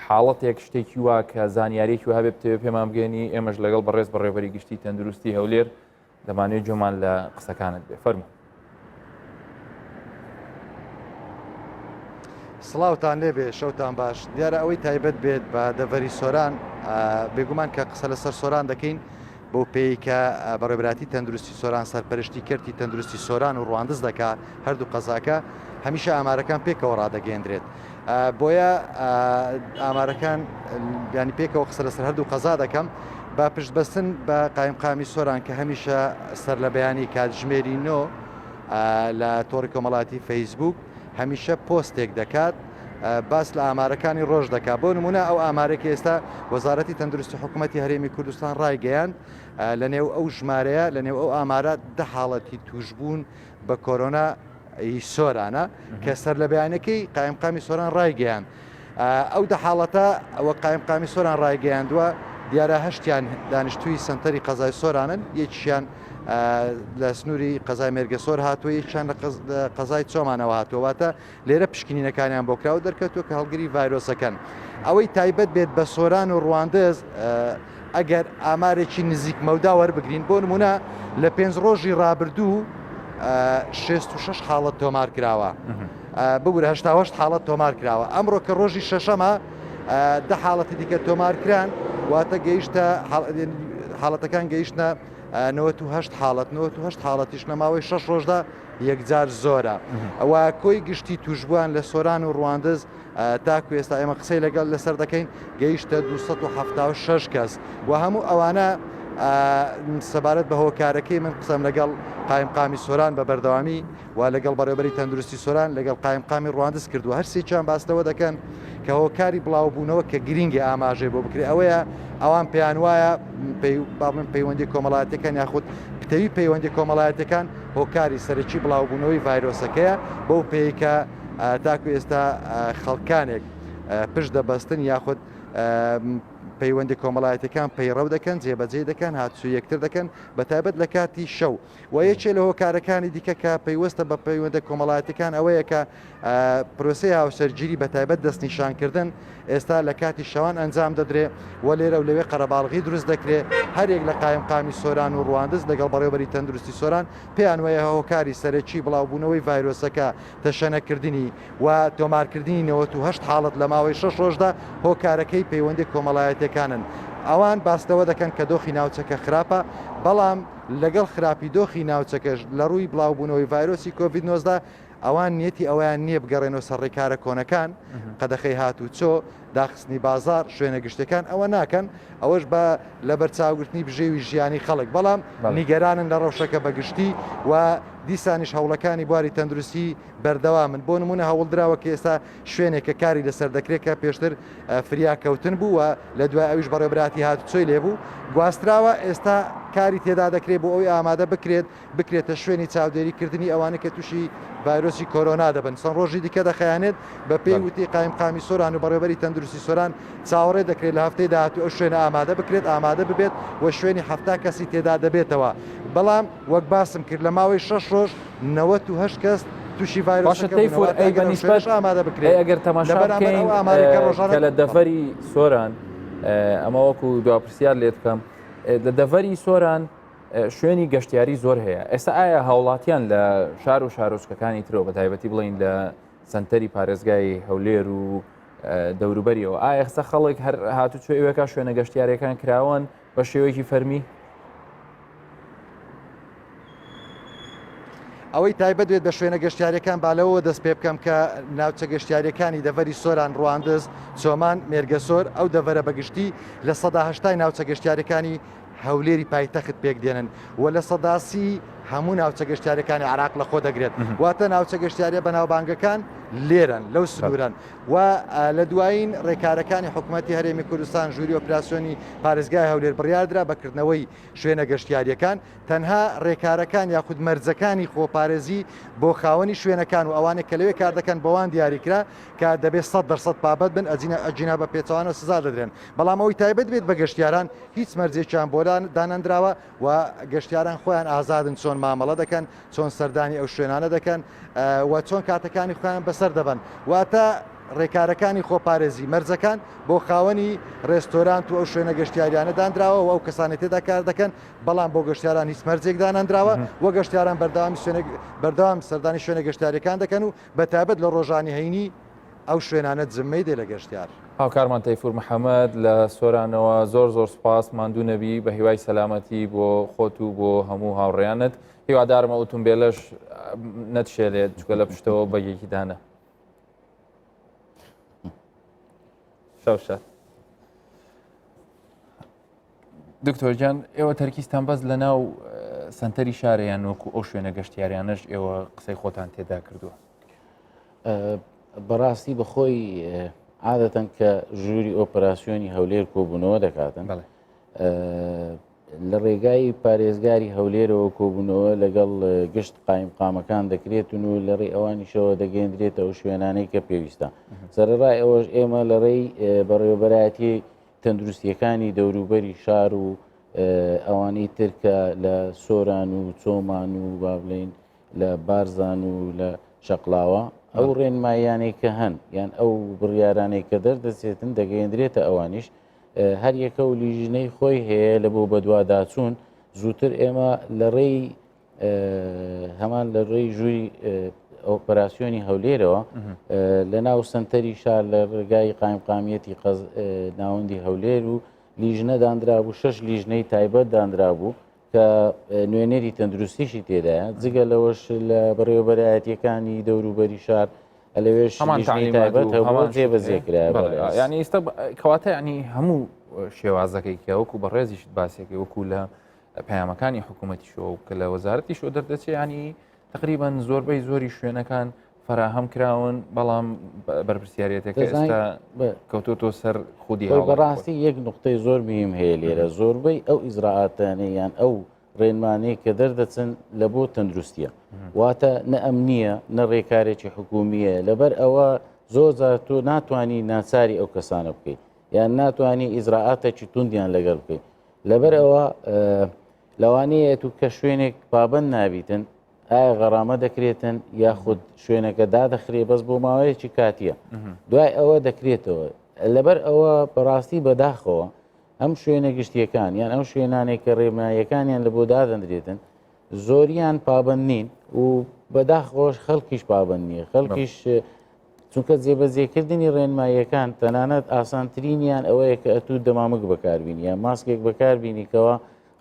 حاڵەتێک شتێکی وا کە زانیاریەکی و هەبێ بتەوێ پێمان بگەێنی ئێمەش لەگەڵ بەڕێز بەڕێوەبەری گشتی تەندروستی هەولێر دەمانەوێت گوێمان لە قسەکانت بێ فەرموو. سڵاوتان لێبێ شەوتان باش دیارە ئەوەی تایبەت بێت بە دەڤەری سۆران بێگومان کە قسە لەسەر سۆران دەکەین بەو پێی کە بەڕێوەبەرایەتی تەندروستی سۆران سەرپەرشتی کەرتی تەندروستی سۆران و ڕواندز دەکا هەردوو قەزاکە هەمیشە ئامارەکان پێکەوە ڕادەگەیەندرێت بۆیە ئامارەکان ینی پێکەوە قسە لەسەر هەردوو قەزا دەکەم بە پشتبەستن بە قایمقامی سۆران کە هەمیشە سەر لە بەیانی کاتژمێری نۆ لە تۆڕی کۆمەڵاتی فەیسبوک هەمیشە پۆستێک دەکات باس لە ئامارەکانی ڕۆژ دەکات بۆ نمونە ئەو ئامارێک ئێستا وەزارەتی تەندروستی حکوومەتتی هەرێمی کوردستان ڕایگەیاند لە نێو ئەو ژمارەیە لە نێو ئەو ئامارە دە حاڵەتی توشبوون بە کۆرۆنا ی سۆرانە کە سەر لە بەیانەکەی قایمقامی سۆران ڕایگەیاند ئەو دە حاڵەتە وە قایمقامی سۆران ڕایگەیاندووە دیارە هەشتیان دانیشتووی سنتەری قەزای سۆرانن یەکیان لە سنووری قەزای مێرگەسۆر هاتووە یەکیان لە قەزای چۆمانەوە هاتووە واتە لێرە پشکنینەکانیان بۆ کراوە دەرکەوتووە کە هەڵگری ڤایرۆسەکەن. ئەوەی تایبەت بێت بە سۆران و ڕواندز ئەگەر ئامارێکی نزیک مەودا وەربگرین بۆ نمونە لە پێنج ڕۆژی ڕابردوو 66 حاڵەت تۆمار کراوە ببورە 88 حاڵەت تۆمار کراوە ئەمڕۆ کە ڕۆژی شەشەمە دە حاڵەتی دیکە تۆمار کران واتە گەیشتە حاڵەتەکان گەیشتە 98 حاڵەت 98 حاڵەتیش لە ماوەی شەش ڕۆژدا یەکجار زۆرە و کۆی گشتی توشبووان لە سۆران و ڕواندز تاکو ئێستا ئێمە قسەی لەگەڵ لەسەر دەکەین گەیشتە 276 کەس و هەموو ئەوانە سەبارەت بە هۆکارەکەی من قسەم لەگەڵ قایمقامی سۆران بە بەردەوامی و لەگەڵ بەڕێوەبەری تەندروستی سۆران لەگەڵ قایمقامی ڕواندز کردووە هەرسێکیان باس لەوە دەکەن کە هۆکاری بڵاوبوونەوە کە گرینگە ئاماژەی بۆ بکرێت ئەوەیە ئەوان پێیان وایە با بڵێن پەیوەندی کۆمەڵایەتەکان یاخود پتەوی پەیوەندی کۆمەڵایەتەکان هۆکاری سەرەکی بڵاوبوونەوەی ڤایرۆسەکەیە بەو پێی کە تاکو ئێستا خەڵکانێک پشت دەبەستن یاخود پەیوەندی کۆمەڵایەتەکان پەیڕەو دەکەن جێبەجێ دەکەن هاتوچۆ یەکتر دەکەن بە تایبەت لە کاتی شەو و یەکێ لە هۆکارەکانی دیکە کە پەیوەستە بە پەیوەندە کۆمەڵایەتەکان ئەوەیە کە پرۆسەی هاوسەرگیری بە تایبەت دەستنیشانکردن ئێستا لە کاتی شەوان ئەنجام دەدرێ و لێرە و لەوێ قەرەباڵغی دروست دەکرێ، هەریەک لە قایمقامی سۆران و ڕواندز لەگەڵ بەڕێوەبەری تەندروستی سۆران پێیان وایە هۆکاری سەرەکی بڵاوبوونەوەی ڤایرۆسەکە تەشەنەکردنی و تۆمارکردنی 98 حاڵەت لە ماوەی شەش ڕۆژدا هۆکارەکەی پەیوەندی کۆمەڵایەتیەکانن. ئەوان باس لەوە دەکەن کە دۆخی ناوچەکە خراپە، بەڵام لەگەڵ خراپی دۆخی ناوچەکەش لە ڕووی بڵاوبوونەوەی ڤایرۆسی کۆڤید 19 ئەوان نیەتی ئەوەیان نییە بگەڕێنەوە سەر ڕێکارە کۆنەکان، قەدەخەی هاتوچۆ، داخستنی بازاڕ، شوێنە گشتیەکان، ئەوە ناکەن، ئەوەش بە لەبەرچاوگرتنی بژێوی ژیانی خەڵک، بەڵام نیگەرانن لە ڕەوشەکە بە گشتی و دیسانیش هەوڵەکانی بواری تەندروستی بەردەوامن، بۆ نموونە هەوڵدراوە کە ئێستا شوێنێک کە کاری لەسەر دەکرێت کە پێشتر فریاکەوتن بوو و لە دوای ئەویش بەڕێوەبەرایەتی هاتوچۆی لێبوو گواستراوە، ئێستا کاری تێدا دەکرێت بۆ ئەوەی ئامادە بکرێت بکرێتە شوێنی چاودێری کردنی ئەوانەی کە تووشی ڤایرۆسی کۆرۆنا دەبن چەند ڕۆژی دیکە دەخایەنێت بە پێی وتی قایمقامی سۆران و بەڕێوەبەری تەندروستی سۆران چاوەڕێ دەکرێت لە هەفتەی داهاتوو ئەو شوێنە ئامادە بکرێت ئامادە ببێت و شوێنی 70 کەسی تێدا دەبێتەوە بەڵام وەک باسم کرد لە ماوەی شەش ڕۆژ 98 کەس تووشی ڤایرۆسەکە بوون ئەی بە نیسبەت ئامادە بکرێت ئەگەر تەماشا بکەین کە لە دەڤەری سۆران ئەمە وەکو دوا پرسیار لێت بکەم لە دەڤەری سۆران شوێنی گەشتیاری زۆر هەیە ئێستا ئایا هاوڵاتیان لە شار و شارۆچکەکانی ترەوە بە تایبەتی بڵین لە سنتەری پارێزگای هەولێر و دەوروبەریەوە ئایا ئێستا خەڵک هەر هاتوچۆ ئەوێکا شوێنە گەشتیارەکان کراوەن بە شێوەیەکی فەرمی؟ ئەوەی تایبەت بێت بە شوێنە گەشتیارەکان با لەوەوە دەست پێ بکەم کە ناوچە گەشتیارەکانی دەڤەری سۆران ڕواندز چۆمان مێرگەسۆر ئەو دەڤەرە بەگشتی 80% ناوچە گەشتیارەکانی هەولێری پایتەخت پێک دێنن و 30% هەموو ناوچە گەشتیارەکانی عراق لە خۆ دەگرێت واتە ناوچە گەشتیارە بەناوبانگەکان لێرەن لەو سنوورەن و لە دوایین ڕێکارەکانی حکوومەتتی هەرێمی کوردستان ژووری ئۆپراسیۆنی پارێزگای هەولێر بڕیاردرا بە کردنەوەی شوێنە گەشتیارییەکان، تەنها ڕێکارەکان یاخود مەرجەکانی خۆپارێزی بۆ خاوەنی شوێنەکان و ئەوانەی کە لەوێ کار دەکەن بەوان دیاریکرا کە دەبێت 100% پابەند بن ئەجینا ئەگینا بە پێچەوانەوە سزا دەدرێن، بەڵام ئەوەی تایبەت بێت بە گەشتیاران هیچ مەرجێکیان بۆ دانەندراوە و گەشتیاران خۆیان ئازادن چۆن مامەڵە دەکەن چۆن سەردانی ئەو شوێنانە دەکەن و چۆن کاتەکانی خۆیان بەسەر دەبەن واتە ڕێکارەکانی خۆپارێزی، مەرجەکان بۆ خاوەنی ڕێستۆرانت و ئەو شوێنە گەشتیاریانە دانراوە و ئەو کەسانەی تێدا کار دەکەن، بەڵام بۆ گەشتیاران هیچ مەرجێک دانەنراوە و گەشتیاران بەردەوامی شوێنە بەردەوام سەردانی شوێنە گەشتیاریەکان دەکەن و بەتایبەت لە ڕۆژانی هەینی ئەو شوێنانە جمەی دێ لە گەشتیار. هاوکارمان تەیفور محەمەد لە سۆرانەوە زۆر زۆر سوپاس، ماندوو نەبی، بە هیوای سەلامەتی بۆ خۆت و بۆ هەموو هاوڕێیانت. هیوادارم ئەو ئوتومبێلەش نەتشێلێت چونکە لە پشتەوە بەگێکی دانە. شەوشاد دکتۆر گیان ئێوە تەرکیزتان بەس لە ناو سنتەری شارەیان وەکو ئەو شوێنە گەشتیاریانەش ئێوە قسەی خۆتان تێدا کردووە بەڕاستی بەخۆی عادەتەن کە ژووری ئۆپەراسیۆنی هەولێر کۆبوونەوە دەکاتن لە ڕێگای پارێزگاری هەولێرەوە کۆبوونەوە لەگەڵ گشت قایمقامەکان دەکرێتن و لە ڕێی ئەوانیشەوە دەگەیەندرێتە ئەو شوێنانەی کە پێویستە. سەرەڕای ئەوەش ئێمە لە ڕێی بەڕێوەبەرایەتی تەندروستیەکانی دەوروبەری شار و ئەوانەی تر کە لە سۆران و چۆمان و با بڵێین لە بارزان و لە شەقلاوە ئەو ڕێنماییانەی کە هەن یان ئەو بڕیارانەی کە دەردەچێتن دەگەیەندرێتە ئەوانیش هەر یەکە و لیژنەی خۆی هەیە لە بۆ بەدواداچوون زووتر ئێمە لە ڕێی هەمان لە ڕێی ژووری ئۆپەراسیۆنی هەولێرەوە لە ناو سنتەری شار لە ڕێگای قایمقامیەتی ناوەندی هەولێر و لیژنە دانرابوو شش لیژنەی تایبەت دانرابوو کە نوێنەری تەندروستیشی تێدایە جگە لەوەش لە بەڕێوەبەرایەتیەکانی دەوروبەری شار لەوێش هەمان تایبەت هەمان جێبەجێ کرا ینی ئێستا کەواتە ینی هەموو شێوازەکەی کە وەکو بەڕێزیشت باسێکی وەکو لە پەیامەکانی حکوومەتیشەوە کە لە وەزارەتیشەوە دەردەچێ ینی تقریبان زۆربەی زۆری شوێنەکان فەراهەم کراون بەڵام بەرپرسیارەتەکە ئێستا کەوتۆتۆ سەر خودی بەڕاستی یەک نقطەی زۆر مهم هەیە لێرە زۆربەی ئەو ئیزراعاتانەی یان ئەو ڕێنمانەی کە دەردەچن لە بۆ تەندروستیە واتە نە ئەمنیە نە ڕێکارێکی حکومیە لەبەر ئەوە زۆر جار تۆ ناتوانانی ناچاری ئەو کەسانە بکەیت یان ناتوانانی ئیزراعاتێکی توندیان لەگەڵ بکەیت لەبەر ئەوە لەوانەیە تو کە شوێنێک پابند نابیتن ئایا غەرامە دەکرێتن یاخود شوێنەکە دادەخرێ بەس بۆ ماوەیەکی کاتیە دوای ئەوە دەکرێتەوە لەبەر ئەوە بەڕاستی بەداخەوە ئەم شوێنە گشتیەکان یان ئەو شوێنانێک کە ڕێنماییەکانیان لە بۆ دادەندرێتن زۆریان پابند نین و بەداخەوەش خەڵکیش پابند نییە خەڵکیش چونکە جێبەجێکردنی ڕێنماییەکان تەنانەت ئاسانترینیان ئەوەیە کە ئەتوو دەمامک بەکاربینی یان ماسکێک بەکاربینیکەوە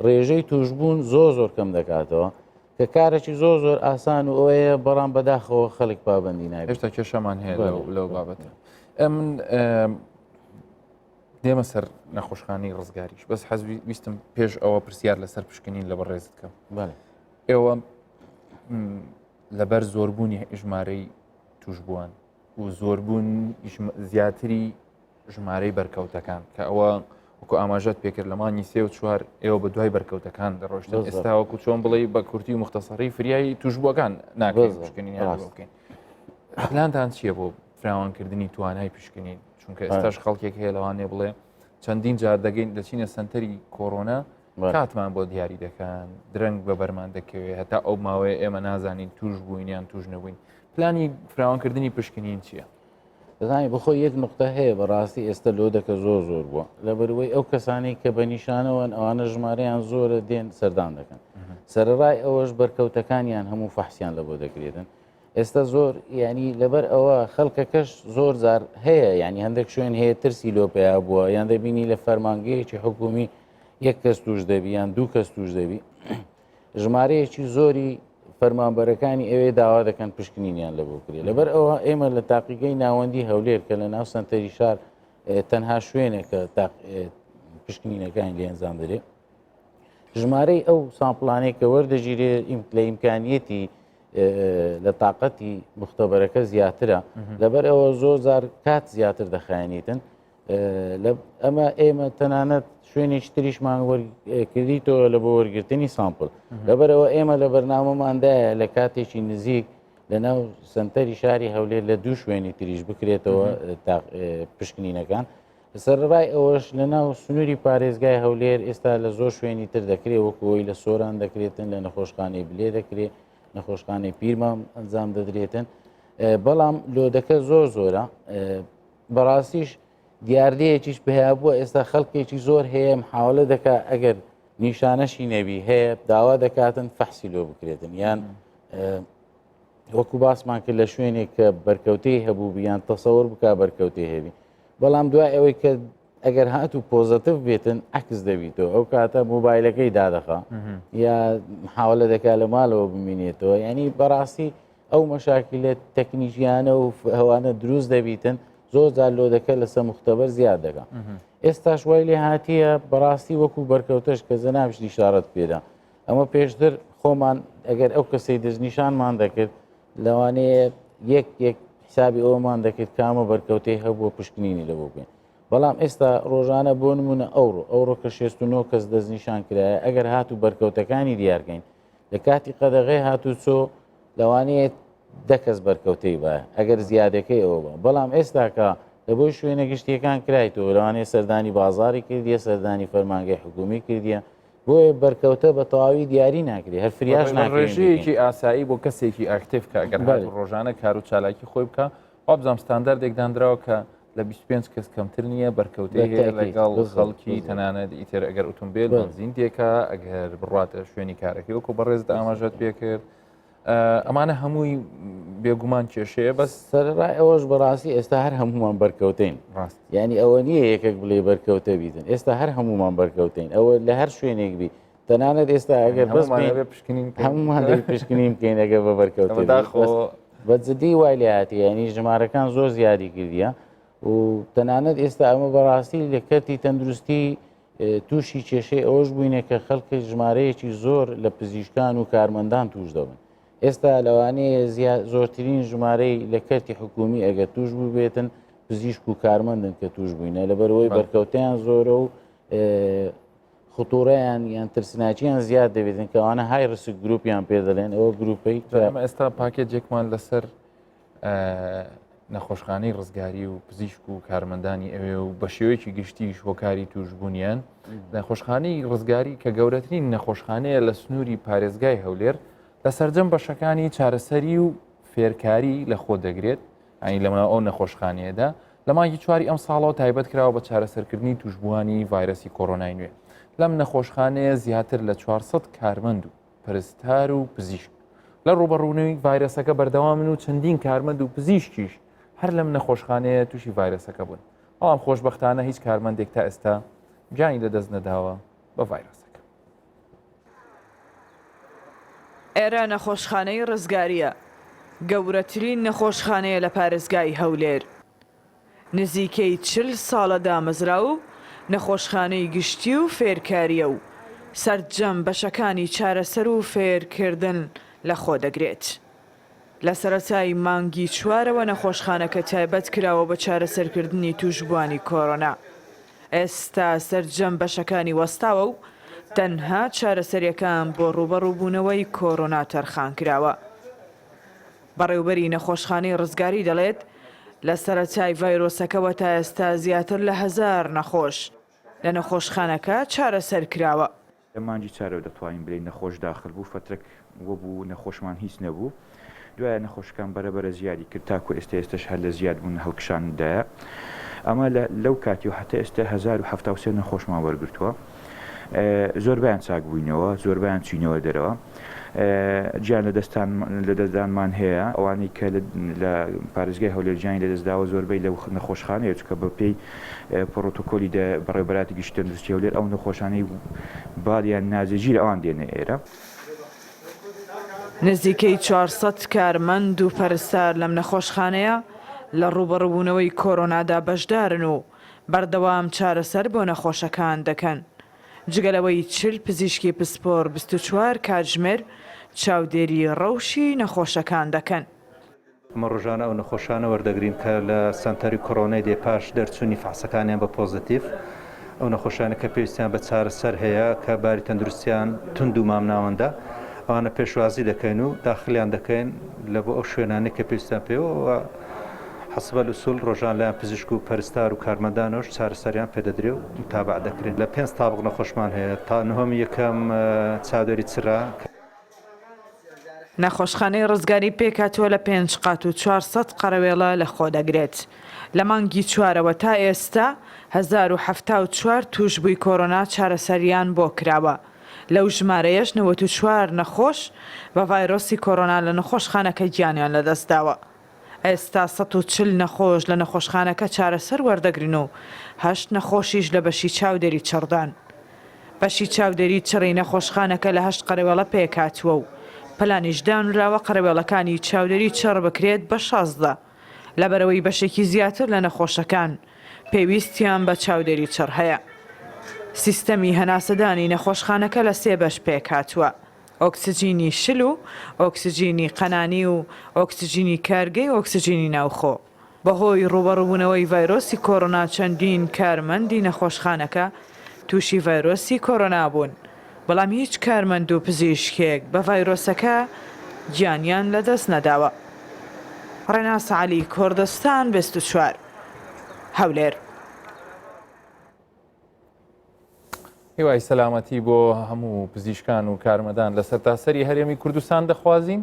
ڕێژەی توشببوون زۆر زۆر کەم دەکاتەوە کە کارێکی زۆر زۆر ئاسان و ئەوەیە بەڵام بەداخەوە خەڵک پابندی نابێت هێشتا کێشەمان هەیە لەو بابەتە ئەمن دێمە سەر نەخۆشخانەی ڕزگاریش بەس حەزوی ویستم پێش ئەوە پرسیار لەسەر پشکنین لە بەڕێزت کەم ئێوە لەبەر زۆربوونی ژمارەی توشبووان و زۆربوون زیاتری ژمارەی بەرکەوتەکان کە ئەوە وەکو ئاماژەت پێکرد لە مانگی سێ و چوار ئێوە بە دوای بەرکەوتەکان دەڕۆشتن ئێستا وەکو چۆن بڵێ بە کورتی و مختصری فریایی توشبووەکان ناکرێت پشکنینیان بکەین پلانتان چییە بۆ فراوانکردنی توانای پشکنین چونکە ئێستاش خەڵکێک هەیە لەوانەیە بڵێ چەندین جار دەگەین دەچینە سنتەری کۆرۆنا کاتمان بۆ دیاری دەکەن درەنگ بە بەرمان دەکەوێت هەتا ئەو ماوەیە ئێمە نازانین توش بووین یان توش نەبووین پلانی فراوانکردنی پشکنین چییە؟ دەزانی بخۆی یەک نقطە هەیە بەڕاستی ئێستا لۆدەکە زۆر زۆر بووە لەبەروەی ئەو کەسانی کە بە نیشانەوەن ئەوانە ژمارەیان زۆرە دێن سەردان دەکەن سەرڕای ئەوەش بەرکەوتەکانیان هەموو فەحسیان لە بۆ دەکرێتن. ئێستا زۆر ینی لەبەر ئەوە خەڵکەکەش زۆر زار هەیە ینی هەندێک شوێن هەیە ترسی لۆ پیا بووە یان دەبینی لە فەرمانگەیەکی حکومی یەک کەس توش دەبی یان دوو کەس توش دەبی ژمارەیەکی زۆری فەرمانبەرەکانی ئەوێ داوا دەکەن پشکنینیان لە بۆ کرێ لەبەر ئەوە ئێمە لە تاقیگەی ناوەندی هەولێر کە لە ناو سنتەری شار تەنها شوێنێکە پشکنینەکانی لێ ئەنجام دەرێ ژمارەی ئەو sample انەی کە وەردەگیرێ لە ئیمکانیەتی لە تااقەتی مختبەرەکە زیاترە لەبەر ئەوە زۆر زار کات زیاتر دەخایەنیتن ئەمە ئێمە تەنانەت شوێنێکی تریشمان وەرکردیتەوە لە بۆ وەرگرتنی sample لەبەرەوە ئێمە لە بەرنامەماندایە لە کاتێکی نزیک لە ناو سنتەری شاری هەولێر لە دوو شوێنی تریش بکرێتەوە پشکنینەکان سەرڕای ئەوەش لە ناو سنووری پارێزگای هەولێر ئێستا لە زۆر شوێنی تر دەکرێت وەکوی لە سۆران دەکرێتن لە نەخۆشخانەی بلێ دەکرێت نەخۆشخانەی پیرمام ئەنجام دەدرێتن بەڵام load ەکە زۆر زۆرە بەڕاستیش دیاردەیەکیش پەیا بووە ئێستا خەڵکێکی زۆر هەیە محاولە دەکا ئەگەر نیشانەشی نەبی هەیە داوا دەکاتن فەحسی لۆ بکرێتن یان وەکو باسمان کرد لە شوێنێک کە بەرکەوتەی هەبوو بیان تەسەور بک بەرکەوتەی هەبی بەڵام دوای ئەوەی کە ئەگەر هات و positive بێتن عکس دەبیتەوە ئەو کاتە مۆبایلەکەی دادەخا یا محاولە دەکات لە ماڵەوە بمینێتەوە ینی بەڕاستی ئەو مەشاکیلە تەکنیکیانە و ئەوانە دروست دەبیتن زۆر جار load ەکە لەسەر مختبەر زیاد دەکا ئێستاش وای لێ هاتیە بەڕاستی وەکو بەرکەوتەش کە جەنابیشت ئیشارەت پێدا ئەمە پێشتر خۆمان ئەگەر ئەو کەسەی دەستنیشانمان دەکرد لەوانەیە یەک یەک حسابی ئەومان دەکرد کامە بەرکەوتەی هەبووە پشکنینی لە بۆ بکەین بەڵام ئێستا ڕۆژانە بۆ نمونە ئەوڕۆ ئەوڕۆ کە 69 کەس دەستنیشان کرایە ئەگەر هاتوو بەرکەوتەکانی دیارکەین لە کاتی قەدەغەی هاتوچۆ لەوانەیە دە کەس بەرکەوتەی بە ئەگەر زیادەکەی ئەوە بە بەڵام ئێستاکە لە بۆی شوێنە گشتیەکان کرایتەوە لەوانەیە سەردانی بازاری کردیە سەردانی فەرمانگەی حکومی کردیە بۆیە بەرکەوتە بە تەواوی دیاری ناکرێ هەر فریاش ڕێژەیەکی ئاسایی بۆ کەسێکی active کە ئەگەر ڕۆژانە کار و چالاکی خۆی بکە وابزانام ستانداردێک دانراوە کە لە 25 کەس کەمتر نییە بەرکەوتەی هەیە لەگەڵ خەڵکی تەنانەت ئیتر ئەگەر ئۆتۆمبیل بەنزین تێکا ئەگەر بڕاتە شوێنی کارەکەی وەکو بەڕێزت ئاماژەت پێکرد ئەمانە هەمووی بێگومان کێشەیە بەس سەرڕای ئەوەش بەڕاستی ئێستا هەر هەمومان بەرکەوتین ڕاست ینی ئەوە نییە یەکێک بڵێ بەرکەوتە بیتن ئێستا هەر هەمومان بەرکەوتین ئەوە لە هەر شوێنێک بی تەنانەت ئێستا ئەگەر بەس پشکنین هەمومان دەبێ پشکنین بکەین ئەگەر بە بەرکەوتە داخۆ بە جدی وای لێهاتی ینی ژمارەکان زۆر زیادی کردیە و تەنانەت ئێستا ئەمە بەڕاستی لە کەرتی تەندروستی تووشی کێشەی ئەوەش بووینە کە خەڵکی ژمارەیەکی زۆر لە پزیشکان و کارمەندان توش دەبن ئێستا لەوانەیە زۆرترین ژمارەی لە کەرتی حکومی ئەگەر توش بووبێتن پزیشک و کارمەندن کە توش بووینە لەبەرەوەی بەرکەوتیان زۆرە و خطوڕەیان یان ترسناکیان زیاد دەبێتن کەوانە high risk group یان پێ دەڵێن ئەوە گروپەی ئێمە ئێستا پاکێجێکمان لەسەر نەخۆشخانەی ڕزگاری و پزیشک و کارمەندانی ئەوێ و بە شێوەیەکی گشتیش هۆکاری توشببوونیان نەخۆشخانەی ڕزگاری کە گەورەترین نەخۆشخانەیە لە سنووری پارێزگای هەولێر لە سەرجەم بەشەکانی چارەسەری و فێرکاری لە خۆ دەگرێت ئەی لەمە ئەو نەخۆشخانەیەدا لە مانگی چواری ئەم ساڵەوە تایبەت کراوە بە چارەسەرکردنی توشبووانی ڤایرەسی کۆرۆنای نوێ. لەم نەخۆشخانەیە زیاتر لە 400 کارمەند و پەرستار و پزیشک لە ڕووبەڕوونەوەی ڤایرەسەکە بەردەوامن و چەندین کارمەند و پزیشکیش هەر لەم نەخۆشخانەیە تووشی ڤایرەسەکە بوون. بەڵام خۆشبەختانە هیچ کارمەندێک تا ئێستا گیانی لەدەست نەداوە بە ڤایرەسەکە. ئێرە نەخۆشخانەی ڕزگارییە، گەورەترین نەخۆشخانەیە لە پارێزگای هەولێر. نزیکەی 40 ساڵە دامەزراوە و نەخۆشخانەی گشتی و فێرکارییە و سەرجەم بەشەکانی چارەسەر و فێرکردن لەخۆدەگرێت. لە سەرەتای مانگی چوارەوە نەخۆشخانەکە تایبەت کراوە بە چارەسەرکردنی تووشبووانی کۆرۆنا. ئێستا سەرجەم بەشەکانی وەستاوە و تەنها چارەسەرییەکان بۆ ڕووبەڕووبوونەوەی کۆرۆنا تەرخانکراوە. بەڕێوبەری نەخۆشخانەی ڕزگاری دەڵێت، لە سەرەتای ڤایرۆسەکەوە تا ئێستا زیاتر لە هەزار نەخۆش لە نەخۆشخانەکە چارەسەرکراوە. لە مانگی چارەوە دەتوانین بلێین نەخۆش داخل بوو فەترەک وەبوو نەخۆشمان هیچ نەبوو دوایە نەخۆشەکان بەرە بەرە زیادی کرد تاکو ئێستا ئێستەش هەر لە زیاد بوون هەڵکشان دایە ئەمە لە لەو کاتی و حتا ئێستا 1073 نەخۆشمان وەرگرتووە زۆربیان چاک بووینەوە زۆربیان چوینەوە دەرەوە. گیان لەدەستان لەدەستدانمان هەیە، ئەوانەی کە لە پارێزگای هەولێر گیانی لەدەستداوە زۆربەی لە نەخۆشخانەیە، چونکە بەپێی پڕۆتۆکۆلی بەڕێوەبەرایەتی گشتی تەندروستی هەولێر ئەو نەخۆشانەی باریان ناجێگیرە ئەوان دێنە ئێرە. نزیکەی 400 کارمەند و پەرستار لەم نەخۆشخانەیە لە ڕووبەڕووبوونەوەی کۆرۆنادا بەشدارن و بەردەوام چارەسەر بۆ نەخۆشەکان دەکەن. جگە لەوەی 40 پزیشکی پسپۆر 24 کاتژمێر چاودێری ڕەوشی نەخۆشەکان دەکەن. ئەمە ڕۆژانە ئەو نەخۆشانە وەردەگرین کە لە سەنتەری کۆرۆنای دێ پاش دەرچوونی فەحسەکانیان بە پۆزەتیڤ، ئەو نەخۆشانە کە پێویستیان بە چارەسەر هەیە کە باری تەندروستیان توند و مامناوەندە ئەوانە پێشوازی دەکەین و داخلیان دەکەین لە بۆ ئەو شوێنانەی کە پێویستیان پێوە و حسب الاصول ڕۆژان لایەن پزیشک و پەرستار و کارمەندانەوەش چارەسەریان پێدەدرێ و متابع دەکرێن لە پێنج تابق نەخۆشمان هەیە تا نهۆمی یەکەم چاودێری چرا. نەخۆشخانەی ڕزگاری پێکهاتووە لە پێنج قات و 400 قەرەوێڵە لەخۆدەگرێت. لە مانگی چوارەوە تا ئێستا 1074 تووشبووی کۆرۆنا چارەسەریان بۆ کراوە. لەو ژمارەیەش 94 نەخۆش بە ڤایرۆسی کۆرۆنا لە نەخۆشخانەکە گیانیان لەدەستداوە. ئێستا 140 نەخۆش لە نەخۆشخانەکە چارەسەر وەردەگرن و هەشت نەخۆشیش لە بەشی چاودێری چڕدان. بەشی چاودێری چڕی نەخۆشخانەکە لە هەشت قەرەوێڵە پێکهاتووە و پلانیش دانراوە قەرەوێڵەکانی چاودێری چڕ بکرێت بە 16 لەبەرئەوەی بەشێکی زیاتر لە نەخۆشەکان پێویستیان بە چاودێری چڕ هەیە. سیستەمی هەناسەدانی نەخۆشخانەکە لە سێ بەش پێکهاتووە، ئۆکسجینی شل و ئۆکسجینی قەنانی و ئۆکسجینی کارگەی ئۆکسجینی ناوخۆ. بەهۆی ڕووبەڕووبوونەوەی ڤایرۆسی کۆرۆنا چەندین کارمەندی نەخۆشخانەکە تووشی ڤایرۆسی کۆرۆنا بوون، بەڵام هیچ کارمەند و پزیشکێک بە ڤایرۆسەکە گیانیان لەدەست نەداوە. ڕێناس عەلی، کوردستان 24، هەولێر. هیوای سەلامەتی بۆ هەموو پزیشکان و کارمەدان لە سەرتاسەری هەرێمی کوردستان دەخوازین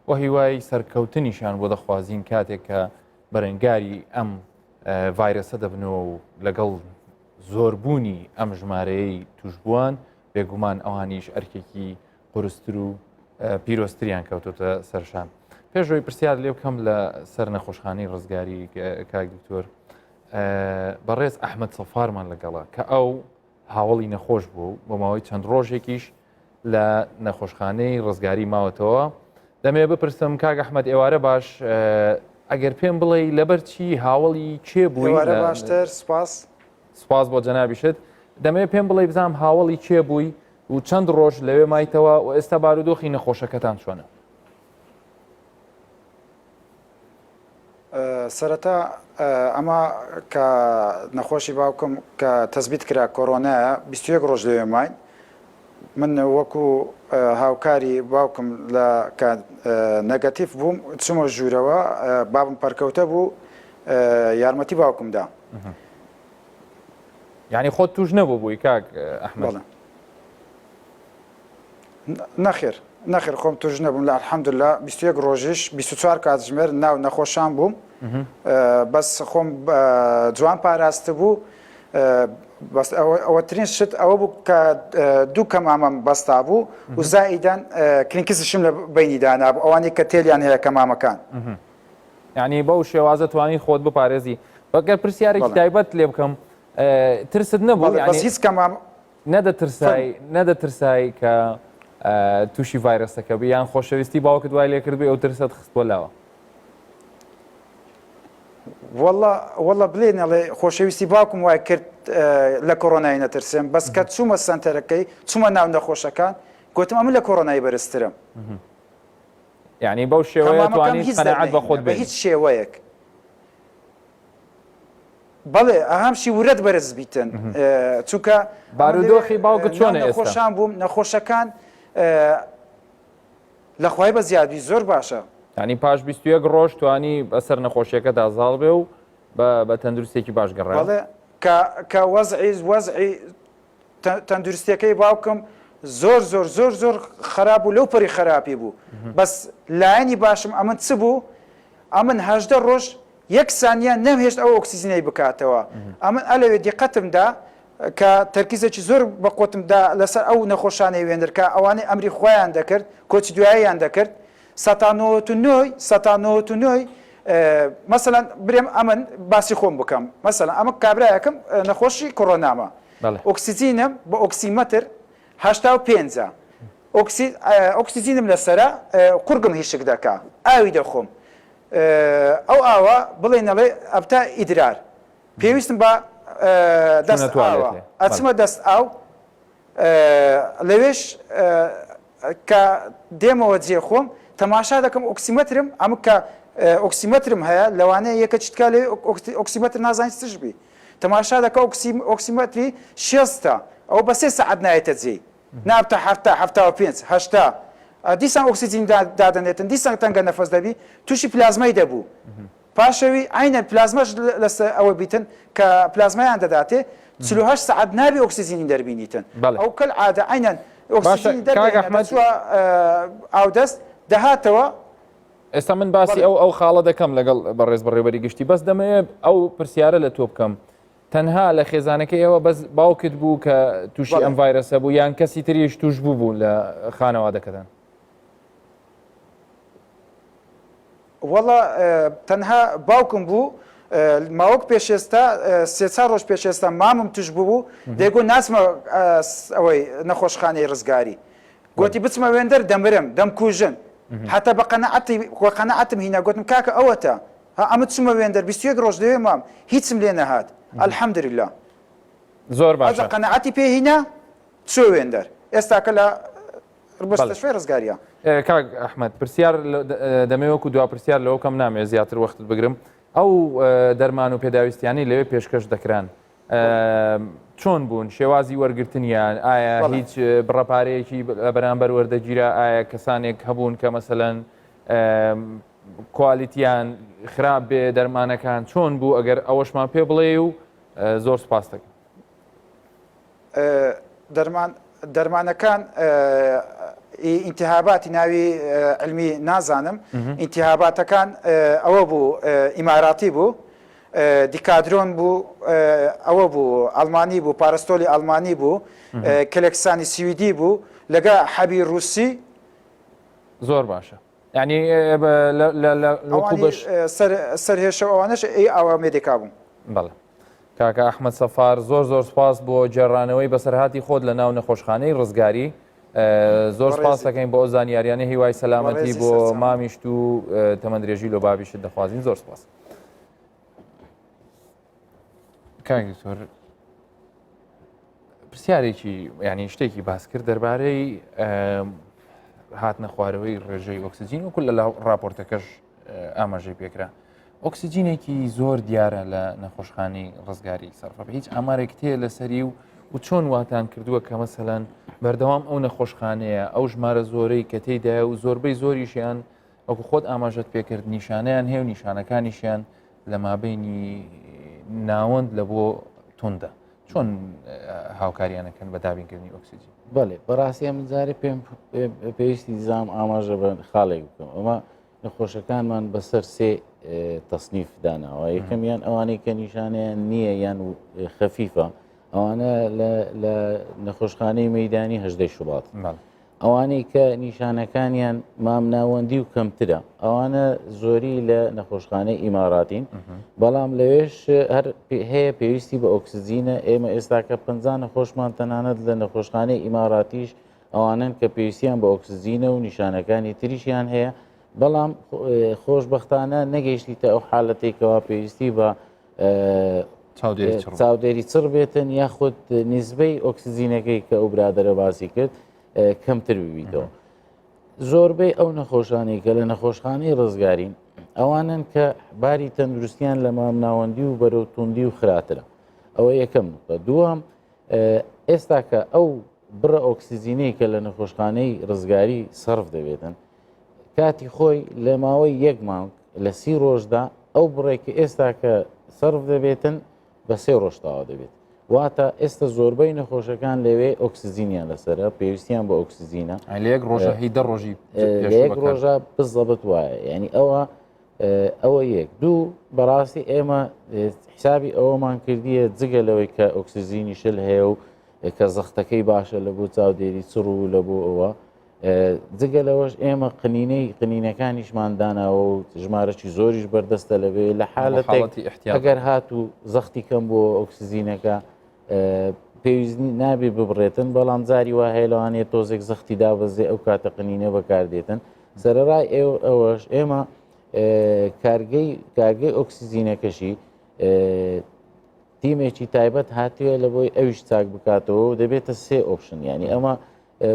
و هیوای سەرکەوتنیشان بۆ دەخوازین کاتێک کە بەرەنگاری ئەم ڤایرەسە دەبنەوە و لەگەڵ زۆربوونی ئەم ژمارەیەی توشبووان بێگومان ئەوانیش ئەرکێکی قورستر و پیرۆزتریان کەوتۆتە سەرشان پێشەوەی پرسیار لێ بکەم لە سەر نەخۆشخانەی ڕزگاری کاک دکتۆر بەڕێز ئەحمد سەفارمان لەگەڵە کە ئەو هاوڵی نەخۆش بوو بۆ ماوەی چەند ڕۆژێکیش لە نەخۆشخانەی ڕزگاری ماوەتەوە دەمێ بپرسم کاک ئەحمد ئێوارە باش ئەگەر پێم بڵێ لەبەر چی هاوڵی کێ بووی باشتر سپاس سپاس بۆ جەنابیشت دەمێ پێم بڵێ بزانام هاوڵی کێ بووی و چەند ڕۆژ لەوێ مایتەوە و ئێستا بارودۆخی نەخۆشەکەتان چۆنە؟ سەرەتا ئەمە کە نەخۆشی باوکم کە تەسبیت کرا کۆرۆنایە 21 ڕۆژ لەوێ ماین من وەکو هاوکاری باوکم لە کە نەگەتیف بووم چمە ژوورەوە بابم پەرکەوتە بوو یارمەتی باوکمدا یعنی خۆت توش نەبوو بووی کاک ئەحمد نەخێر نەخێر خۆم توش نەبووم لە الحمدللە 21 ڕۆژیش 24 کاتژمێر ناو نەخۆشان بووم بەس خۆم جوان پاراست بوو بەس ئەوەترین شت ئەوە بوو کە دوو کەمامەم بەستا بوو و زائیدەن کلینکسیشم لە بینی دانابوو ئەوانەی کە تێلیان هەیە کەمامەکان یعنی بەو شێوازە توانی خۆت بپارێزی بەگەر پرسیارێکی تایبەت لێ بکەم ترست نەبوو بەس هیچ کەمام نەدەترسای نەدەترسای کە تووشی ڤایرەسەکە بی یان خۆشەویستی باوکت وای لێکردبووی ئەو ترسەت خستووە لاوە؟ وەڵا وەڵا بلێ نەڵێ خۆشەویستی باوکم وای کرد لە کۆرۆنای نەترسێم بەس کە چوومە سەنتەرەکەی چوومە ناو نەخۆشەکان گوتم ئەمن لە کۆرۆنای بەرزترم یعنی بەو شێوەیە توانی قەناعەت بە خۆت بە هیچ شێوەیەک بەڵێ ئەهەمشی ورەت بەرز بیتن چونکە بارودۆخی باوکت چۆنە ئێستا؟ نەخۆشان بووم نەخۆشەکان لە خوای بە زیادی زۆر باشە. یانی پاش 21 ڕۆژ توانی بەسەر نەخۆشیەکەدا زاڵ بێ و بە تەندروستێکی باش گەڕایەوە؟ بەڵێ کە کە وەزعی وەزعی تەندروستیەکەی باوکم زۆر زۆر زۆر زۆر خراپ بوو لەو پەری خراپی بوو بەس لایەنی باشم ئەمن چ بوو ئەمن هەژدە ڕۆژ یەک سانیە نەمهێشت ئەو ئۆکسجینەی بکاتەوە ئەمن ئەلەوێ دیقەتم دا. کە تەرکیزێکی زۆر بە قوتم دا لەسەر ئەو نەخۆشانەی وێندر کە ئەوانەی ئەمری خوایان دەکرد کۆچی دواییان دەکرد سەتا نۆت و نۆی سەتا نۆت و نۆی مەسەلەن برێم ئەمن باسی خۆم بکەم مەسەلەن ئەمە کابرایەکم نەخۆشی کۆرۆنامە ئۆکسجینم بە ئۆکسیمەتر 85 ئۆکسجینم لەسەرە قورگم هیشک دەکا ئاوی دەخۆم ئەو ئاوە بڵێ نەڵێ ئەبتا ئیدرار پێویستم بە دەست ئاوە ئەچمە دەست ئاو لەوێش کە دێمەوە جێ خۆم تەماشا دەکەم ئۆکسیمەترم ئەم کە ئۆکسیمەترم هەیە لەوانەیە یەکە چتکا لێ ئۆکسیمەتر نازانیت چش بی تەماشا دەکە ئۆکسیمەتری شێستە ئەو بە سێ سەعات نایەتە جێی نابتە حەفتا 75 هەشتا دیسان ئۆکسجین دادەنێتن دیسان تەنگە نەفەس دەبی تووشی پلازمای دەبوو پاشەوی عەینەن پلازماش لەسەر ئەوە بیتن کە پلازمایان دەداتێ 48 سەعات نابی ئۆکسجینی دەربینیتن بەڵێ. ئەو کەل عادە عەینەن باشە ئۆکسجینی کاک دەردەهێنا ئەحمەد دەچووە ئاودەست دەهاتەوە ئێستا من باسی بەڵێ ئەو ئەو خاڵە دەکەم لەگەڵ بەڕێز بەڕێوەبەری گشتی بەس دەمەوێت ئەو پرسیارە لە تۆ بکەم تەنها لە خێزانەکەی ئێوە بەس باوکت بوو کە تووشی بەڵێ ئەم ڤایرەسە بوو یان کەسی تریش تووش بوو بوو لە خانەوادەکەتان؟ وەڵا تەنها باوکم بوو ماوەک پێش ئێستا سێ چار ڕۆژ پێش ئێستا مامم توش بوو دەیگۆ ناچمە ئەوەی نەخۆشخانەی ڕزگاری گۆتی بچمە وێندەر دەمرم دەمکوژن حتا بە قەنەعەتی خۆ قەنەعەتم هینا گۆتم کاکە ئەوەتە ها ئەمە چمە وێندەر 21 ڕۆژ لەوێ مام هیچم لێ نەهات الحمدلله زۆر ئەجا باشە قەنەعەتی پێ هینا چۆ وێندەر ئێستاکە لە بەڵێ. مستشفای ڕزگاریە. کاک ئەحمەد پرسیار دەمەوێ وەکو دوا پرسیار لەوە بکەم نامەوێ زیاتر وەختت بگرم ئەو دەرمان و پێداویستیانەی لەوێ پێشکەش دەکران چۆن بوون شێوازی وەرگرتنیان ئایا هیچ بڕە پارەیەکی بەرامبەر وەردەگیرا ئایا کەسانێک هەبوون کە مەسەلەن کوالیتیان خراپ بێ دەرمانەکان چۆن بوو ئەگەر ئەوەشمان پێ بڵێ و زۆر سپاس دەکەم. دەرمان دەرمانەکان ئینتیهاباتی ناوی علمی نازانم ئینتیهاباتەکان ئەوە بوو ئیماراتی بوو دیکادرۆن بوو ئەوە بوو ئەلمانی بوو پارستۆلی ئەلمانی بوو کلکسانی سویدی بوو لەگە حەبی رووسی زۆر باشە یعنی وەکو بەش سەر هێشە ئەوانەش ئەی ئاوا مێدێکا بوو بەڵێ کاکە ئەحمەد سەفار زۆر زۆر سپاس بۆ گێڕانەوەی بەسەرهاتی خۆت لە ناو نەخۆشخانەی ڕزگاری زۆر سپاس دەکەین بۆ ئەو زانیاریانە هیوای سەلامەتی بۆ مامیشت و تەمەندرێژی لۆ بابیشت دەخوازین زۆر سپاس کاک دکتۆر پرسیارێکی ینی شتێکی باس کرد دەربارەی هاتنە خوارەوەی ڕێژەی ئۆکسجین وەکو لە راپۆرتەکەش ئاماژەی پێکرا ئۆکسجینێکی زۆر دیارە لە نەخۆشخانەی ڕزگاری سەرفە هیچ ئامارێک تێ لەسەری و و چۆن واتان کردووە کە مەسەلەن بەردەوام ئەو نەخۆشخانەیە ئەو ژمارە زۆرەی کە تێیدایە و زۆربەی زۆریشیان وەکو خۆت ئاماژەت پێکرد نیشانەیان هەیە و نیشانەکانیشیان لە مابینی ناوەند لە بۆ توندە چۆن هاوکاریانەکەن بە دابینکردنی ئۆکسجین بەڵێ بەڕاستی ئەم جارێ پێم پێویستی زام ئاماژە بە خاڵێک بکەم ئەمە نەخۆشەکانمان بەسەر سێ تەسنیف داناوە یەکەمیان ئەوانەی کە نیشانەیان نییە یان خەفیفە ئەوانە لە نەخۆشخانەی مەدانی هەژدەی شوبات ئەوانەی کە نیشانەکانیان مامناوەندی و کەمترە ئەوانە زۆری لە نەخۆشخانەی ئیماراتین بەڵام لەوێش هەر هەیە پێویستی بە ئۆکسجینە ئێمە ئێستاکە پ نەخۆشمان تەنانەت لە نەخۆشخانەی ئیماراتیش ئەوانەن کە پێویستیان بە ئۆکسجینە و نیشانەکانی تریشیان هەیە بەڵام خۆشببختانە نەگەیشتیتە ئەو حالەتێکەوە پێویستی بە چاودێری چڕ بێتن یاخود نسبەی ئۆکسجینەکەی کە ئەو برادرە باسی کرد کەمتر ببیتەوە زۆربەی ئەو نەخۆشانەی کە لە نەخۆشخانەی ڕزگارین ئەوانن کە باری تەندروستیان لە مامناوەندی و بەرەو توندی و خراپترە ئەوە یەکەم نقطە دووەم ئێستاکە ئەو بڕە ئۆکسجینەی کە لە نەخۆشخانەی ڕزگاری سەرف دەبێتن کاتی خۆی لە ماوەی یەک مانگ لە سی ڕۆژدا ئەو بڕێک کە ئێستا کە سەرف دەبێتن بە سێ ڕۆژتاوە دەبێت واتە ئێستا زۆربەی نەخۆشەکان لەوێ ئۆکسجینیان لەسرە پێویستیان بە ئۆکسجینە لە یەک ڕۆژە هی دە ڕۆژی لە یەک ڕۆژە بزەبت وایە یعنی ئەوە. ئەوە یەک دوو بەڕاستی ئێمە حسابی ئەوەمان کردیە جگە لەوەی کە ئۆکسسیژینی شل هەیە و کە زەختەکەی باشە لە بۆ چاودێری چڕ و لە بۆ ئەوە جگە لەوەش ئێمە قنینەی قنینەکانیشمان داناوە و ژمارەی زۆریش بەردەستە لەوێ لە حالەتی ئەگەر هات و زەختی کەم بۆ ئۆکسسیژینەکە پێویست نابێ ببڕێتن بەڵام جاری وا هەیە لەوانەیە تۆزێک زەختی دابەزێ ئەو کاتە قنینە بەکاردێتن سەرەڕای ئەوەش ئێمە کارگەی کارگەی ئۆکسسیژینەکەشی تیمێکی تایبەت هاتووە لە بۆی ئەویش چاک بکاتەوە و دەبێتە سێ option ینی ئەمە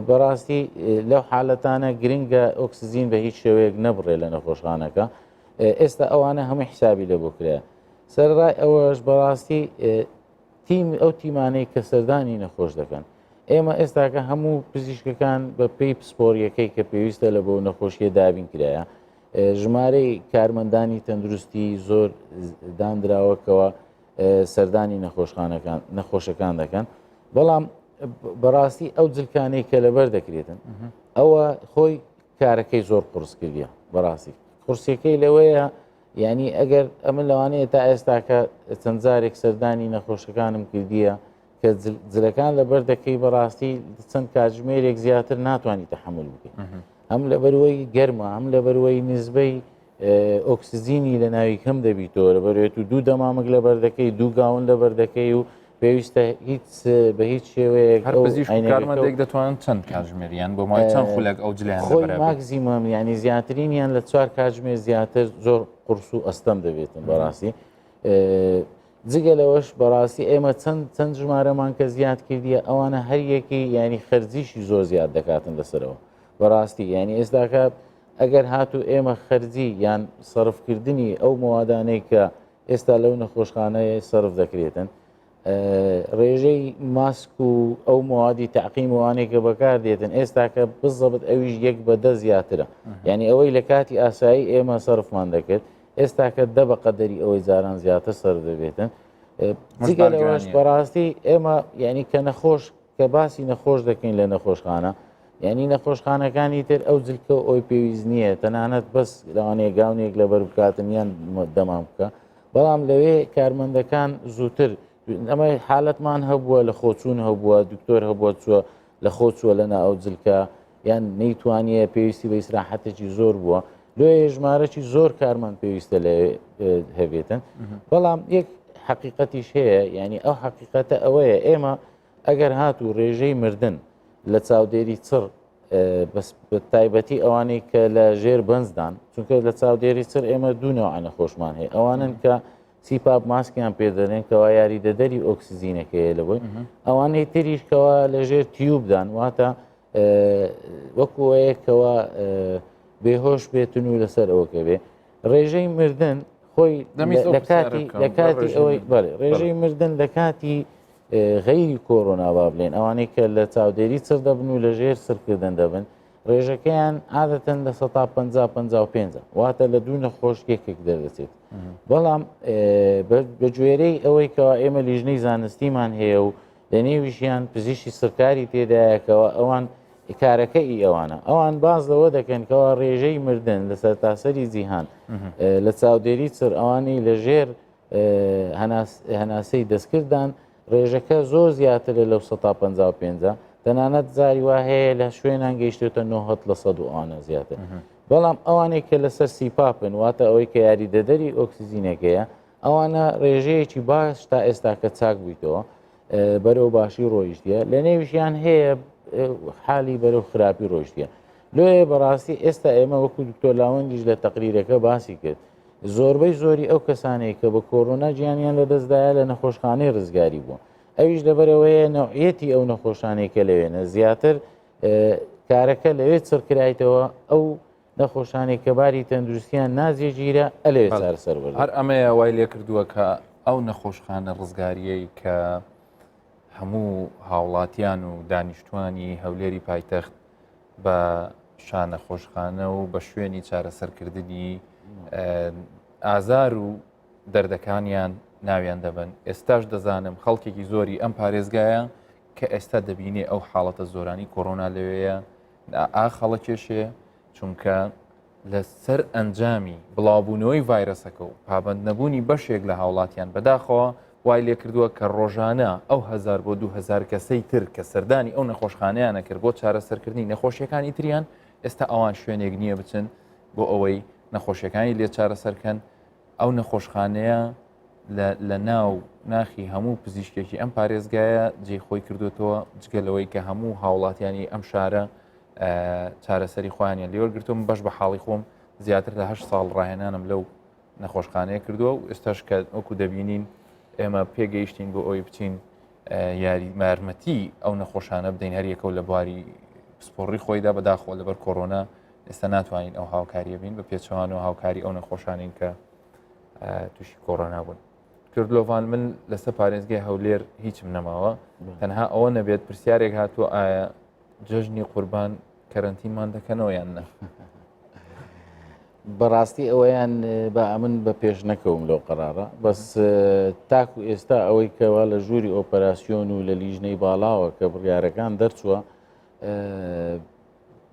بەڕاستی لەو حالەتانە گرنگە ئۆکسسیژین بە هیچ شێوەیەک نەبڕێ لە نەخۆشخانەکە ئێستا ئەوانە هەموو حسابی لە بۆ کرایە سەرڕای ئەوەش بەڕاستی تیم ئەو تیمانەی کە سەردانی نەخۆش دەکەن ئێمە ئێستاکە هەموو پزیشکەکان بە پێی پسپۆریەکەی کە پێویستە لە بۆ نەخۆشیە دابین کرایە ژمارەی کارمەندانی تەندروستی زۆر دانراوەکەوە سەردانی نەخۆشخانەکان نەخۆشەکان دەکەن بەڵام بەڕاستی ئەو جلکانەی کە لەبەر دەکرێتن ئەوە خۆی کارەکەی زۆر قرس کردیە بەڕاستی قورسیەکەی لەوەیە یعنی ئەگەر ئەمن لەوانەیە تا ئێستاکە چەند جارێک سەردانی نەخۆشەکانم کردیە کە جلەکان لەبەر دەکەی بەڕاستی چەند کاتژمێرێک زیاتر ناتوانانی تەحمل بکەیت هەم لەبەروەی گەرمە هەم لەبەروەی نزبەی ئۆکسجینی لە ناوی کەم دەبیتەوە لەبەرێت و دوو دەمامک لەبەر دەکەی دوو گاون لەبەر دەکەی و پێویستە هیچ بە هیچ شێوەیەک هەر پزیشک و کارمەندێک دەتوانن چەند کاتژمێریان بۆ ماوەی چەند خولەک ئەو جلیان خۆی maximum ینی زیاترینیان لە چوار کاتژمێر زیاتر زۆر قورس و ئەستەم دەبێتن بەڕاستی جگە لەوەش بەڕاستی ئێمە چەند چەند ژمارەمان کە زیاد کردیە ئەوانە هەر یەکی ینی خەرجیشی زۆر زیاد دەکاتن لەسەرەوە بەڕاستی ینی ئێستاکە ئەگەر هاتوو ئێمە خەرجی یان سەرفکردنی ئەو مەوادانەی کە ئێستا لەو نەخۆشخانەیە سەرف دەکرێتن ڕێژەی ماسک و ئەو موادی تەعقیم وانەی کە بەکار دێتن ئێستا کە بزەبت ئەویش یەک بە دە زیاترە یعنی ئەوەی لە کاتی ئاسایی ئێمە سەرفمان دەکرد ئێستا کە دە بە قەدەری ئەوەی جاران زیاتر سەر دەبێتن جگە لەوەش بەڕاستی ئێمە یعنی کە نەخۆش کە باسی نەخۆش دەکەین لە نەخۆشخانە یعنی نەخۆشخانەکانی تر ئەو جلکە و ئەوی پێویست نییە تەنانەت بەس لەوانەیە گاونێک لەبەر بکاتن یان دەمام بکە بەڵام لەوێ کارمەندەکان زووتر ئەمە حالەتمان هەبووە لە خۆچوون هەبووە دکتۆر هەبووە چووە لە خۆ چووە لەنا ئەو جلکە یان نەیتوانیە پێویستی بە ئیسراحەتێکی زۆر بووە لۆیە ژمارەی زۆر کارمان پێویستە لە هەبێتن بەڵام یەک حقیقەتیش هەیە یعنی ئەو حقیقەتە ئەوەیە ئێمە ئەگەر هات و ڕێژەی مردن لە چاودێری چڕ بەس تایبەتی ئەوانەی کە لە ژێر بەنجدان چونکە لە چاودێری چڕ ئێمە دوو نەوە نەخۆشمان هەیە ئەوانن کە CPAP ماسکیان پێدەێن کەوا یاریدەدەری ئۆکسسیژینەکەیە لەبووی ئەوانەی تریش کەوا لە ژێر tube دان واتە وەکوەیە کەوا بێهۆش بێتن و لەسەر ئەوەکە بێ ڕێژەی مردن خۆی لە کاتی لە کاتی ئەوەی بەڵێ ڕێژەی مردن لە کاتی غەیری کۆرۆنا با بلێن ئەوانەی کە لە چاودێری چڕ دەبن و لە ژێر سڕکردن دەبن ڕێژەکەیان عادەتەن لە سەتا 50 55 واتە لە دوو نەخۆش یەکێک دەردەچێت بەڵام بە گوێرەی ئەوەی کەوا ئێمە لیژنەی زانستیمان هەیە و لە نێویشیان پزیشکی سڕکاری تێدایەکەوە ئەوان کارەکە ئی ئەوانە ئەوان باز لەوە دەکەن کەوا ڕێژەی مردن لە سەرتاسەری جیهان لە چاودێری چڕ ئەوانەی لە ژێر هەناسەی دەستکردان ڕێژەکە زۆر زیاترە لەو سەتا 55 تەنانەت جاری وا هەیە لە شوێنان گەیشتێتە 90 لە سەد و ئەوانە زیاتر بەڵام ئەوانەی کە لەسەر CPAP ن واتە ئەوەی کە یاریدەدەری ئۆکسجینەکەیە ئەوانە ڕێژەیەکی باش تا ئێستا کە چاک بوویتەوە بەرەو باشی ڕۆیشتە لە نێویشیان هەیە حالی بەرەو خراپی ڕۆیشتە لۆیە بەڕاستی ئێستا ئێمە وەکو دکتۆر لاوەندیش لە تەقریرەکە باسی کرد زۆربەی زۆری ئەو کەسانەی کە بە کۆرۆنا گیانیان لەدەستدایە لە نەخۆشخانەی ڕزگاری بووە ئەویش لەبەرەوەیە نەوعیەتی ئەو نەخۆشانەی کە لەوێنە زیاتر کارەکە لەوێ چڕکرایتەوە ئەو نەخۆشانەی کە باری تەندروستیان ناجێگیرە ئەلەوێ چارەسەر وەرگرن. هەر ئەمەیە وای لێکردووە کە ئەو نەخۆشخانە ڕزگاریەی کە هەموو هاوڵاتیان و دانیشتوانی هەولێری پایتەخت بە شانەخۆشخانە و بە شوێنی چارەسەرکردنی ئازار و دەردەکانیان ناویان دەبن ئێستاش دەزانم خەڵکێکی زۆری ئەم پارێزگایە کە ئێستا دەبینێ ئەو حاڵەتە زۆرانی کۆرۆنا لەوەیە ئاخ هەڵەکێشێ چونکە لەسەر ئەنجامی بڵاوبوونەوەی ڤایرەسەکە و پابەند نەبوونی بەشێک لە هاوڵاتیان بەداخەوە وای لێکردووە کە ڕۆژانە ئەو هەزار بۆ 2000 کەسەی تر کە سەردانی ئەو نەخۆشخانەیانە کرد بۆ چارەسەرکردنی نەخۆشیەکانی تریان ئێستا ئەوان شوێنێک نییە بچن بۆ ئەوەی نەخۆشیەکانی لێ چارەسەرکەن ئەو نەخۆشخانەیە لە ناو ناخی هەموو پزیشکێکی ئەم پارێزگایە جێی خۆی کردوێتەوە جگە لەوەی کە هەموو هاوڵاتیانی ئەم شارە چارەسەری خۆیانیان لێوەرگرتوم بەش بە حاڵی خۆم زیاتر لە هه ساڵ ڕاهێنانم لەو نەخۆشخانەیە کردووە و ئێستاش کە وەکو دەبینین ئێمە پێگەیشتین بۆ ئەوی بچین یاری مارمەتی ئەو نەخۆشانە بدەین هەریەکەو لە بواری پسپۆڕی خۆیدا بەداخۆ لەبەر کۆرۆنا ئێستا ناتوانین ئەو هاوکاریە بین بە پێچەوان و هاوکاری ئەو نەخۆشانین کە تووشی کۆرۆنا بوون کردلۆڤان من لەسەر پارێزگای هەولێر هیچم نەماوە تەنها ئەوە نەبێت پرسیارێک هاتووە ئایا جەژنی قوربان کەرەنتینمان دەکەنەوە یان نە؟ بەڕاستی ئەوەیان بە ئەمن بە پێش نەکەوم لەو قەرارە بەس تاکو ئێستا ئەوەی کەوا لە ژووری ئۆپەراسیۆن و لە لیژنەی باڵاوە کە بڕیارەکان دەرچووە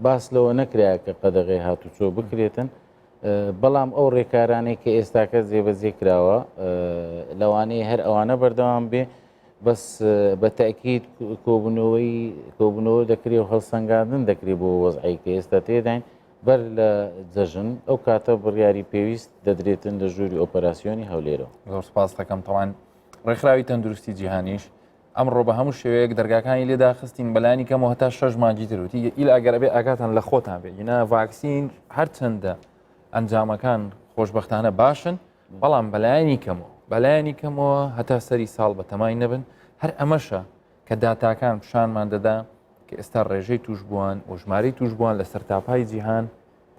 باس لەوە نەکرا کە قەدەغی هاتوچۆ بکرێتن بەڵام ئەو ڕێکارانەی کە ئێستاکە جێبەجێ کراوە لەوانەیە هەر ئەوانە بەردەوام بێ بەس بە تەئکید کۆبوونەوەی کۆبوونەوە دەکرێ و هەڵسەنگاندن دەکرێ بۆ وەزعی کە ئێستا تێداین بەر لە جەژن ئەو کاتە بڕیاری پێویست دەدرێتن لە ژووری ئۆپەراسیۆنی هەولێرەوە. زۆر سپاس دەکەم تەوان ڕێکخراوی تەندروستی جیهانیش ئەمڕۆ بە هەموو شێوەیەک دەرگاکانی لێ داخستین بەلانی کەمەوە هەتا شەش مانگی تر وتی ئیلا ئەگەر ئەبێ ئاگاتان لە خۆتان بێ ینا ڤاکسین هەرچەندە ئەنجامەکان خۆشببختانە باشن بەڵام بەلایەنی کەمەوە بەلایەنی کەمەوە هەتا سەری ساڵ بە تەمای نەبن هەر ئەمەشە کە داتاکان پیشانمان دەدا کە ئێستا ڕێژەی توشبووان و ژمارەی توشبووان لە سەرتاپای جیهان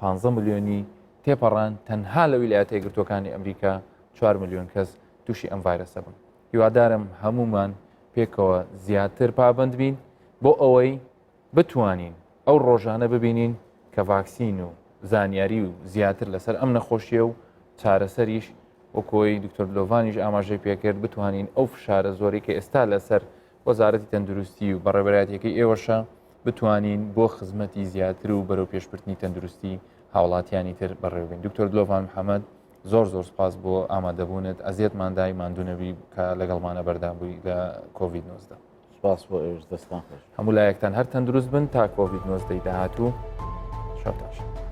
15 ملیۆنی تێپەڕان تەنها لە ویلایەتە یەکگرتووەکانی ئەمریکا 4 ملیۆن کەس تووشی ئەم ڤایرەسە بوون هیوادارم هەمومان پێکەوە زیاتر پابند بین بۆ ئەوەی بتوانین ئەو ڕۆژانە ببینین کە ڤاکسین و زانیاری و زیاتر لەسەر ئەم نەخۆشیە و چارەسەریش وەکۆی دکتۆر دلۆڤانیش ئاماژەی پێکرد بتوانین ئەو فشارە زۆری کە ئێستا لەسەر وەزارەتی تەندروستی و بەڕێوەبەرایەتیەکەی ئێوەشە بتوانین بۆ خزمەتی زیاتر و بەرەو پێشبردنی تەندروستی هاوڵاتیانی تر بەڕێوبین دکتۆر دلۆڤان محەممەد زۆر زۆر سپاس بۆ ئامادەبوونت ئەزیەتماندای ماندوو نەبی کە لەگەڵمانە بەردان بووی لە کۆڤید 19. سپاس بۆ ئێوەش دەستان خۆش. هەموو لایەکتان هەر تەندروست بن تا کۆڤید 19 داهاتوو شەوتان شاد.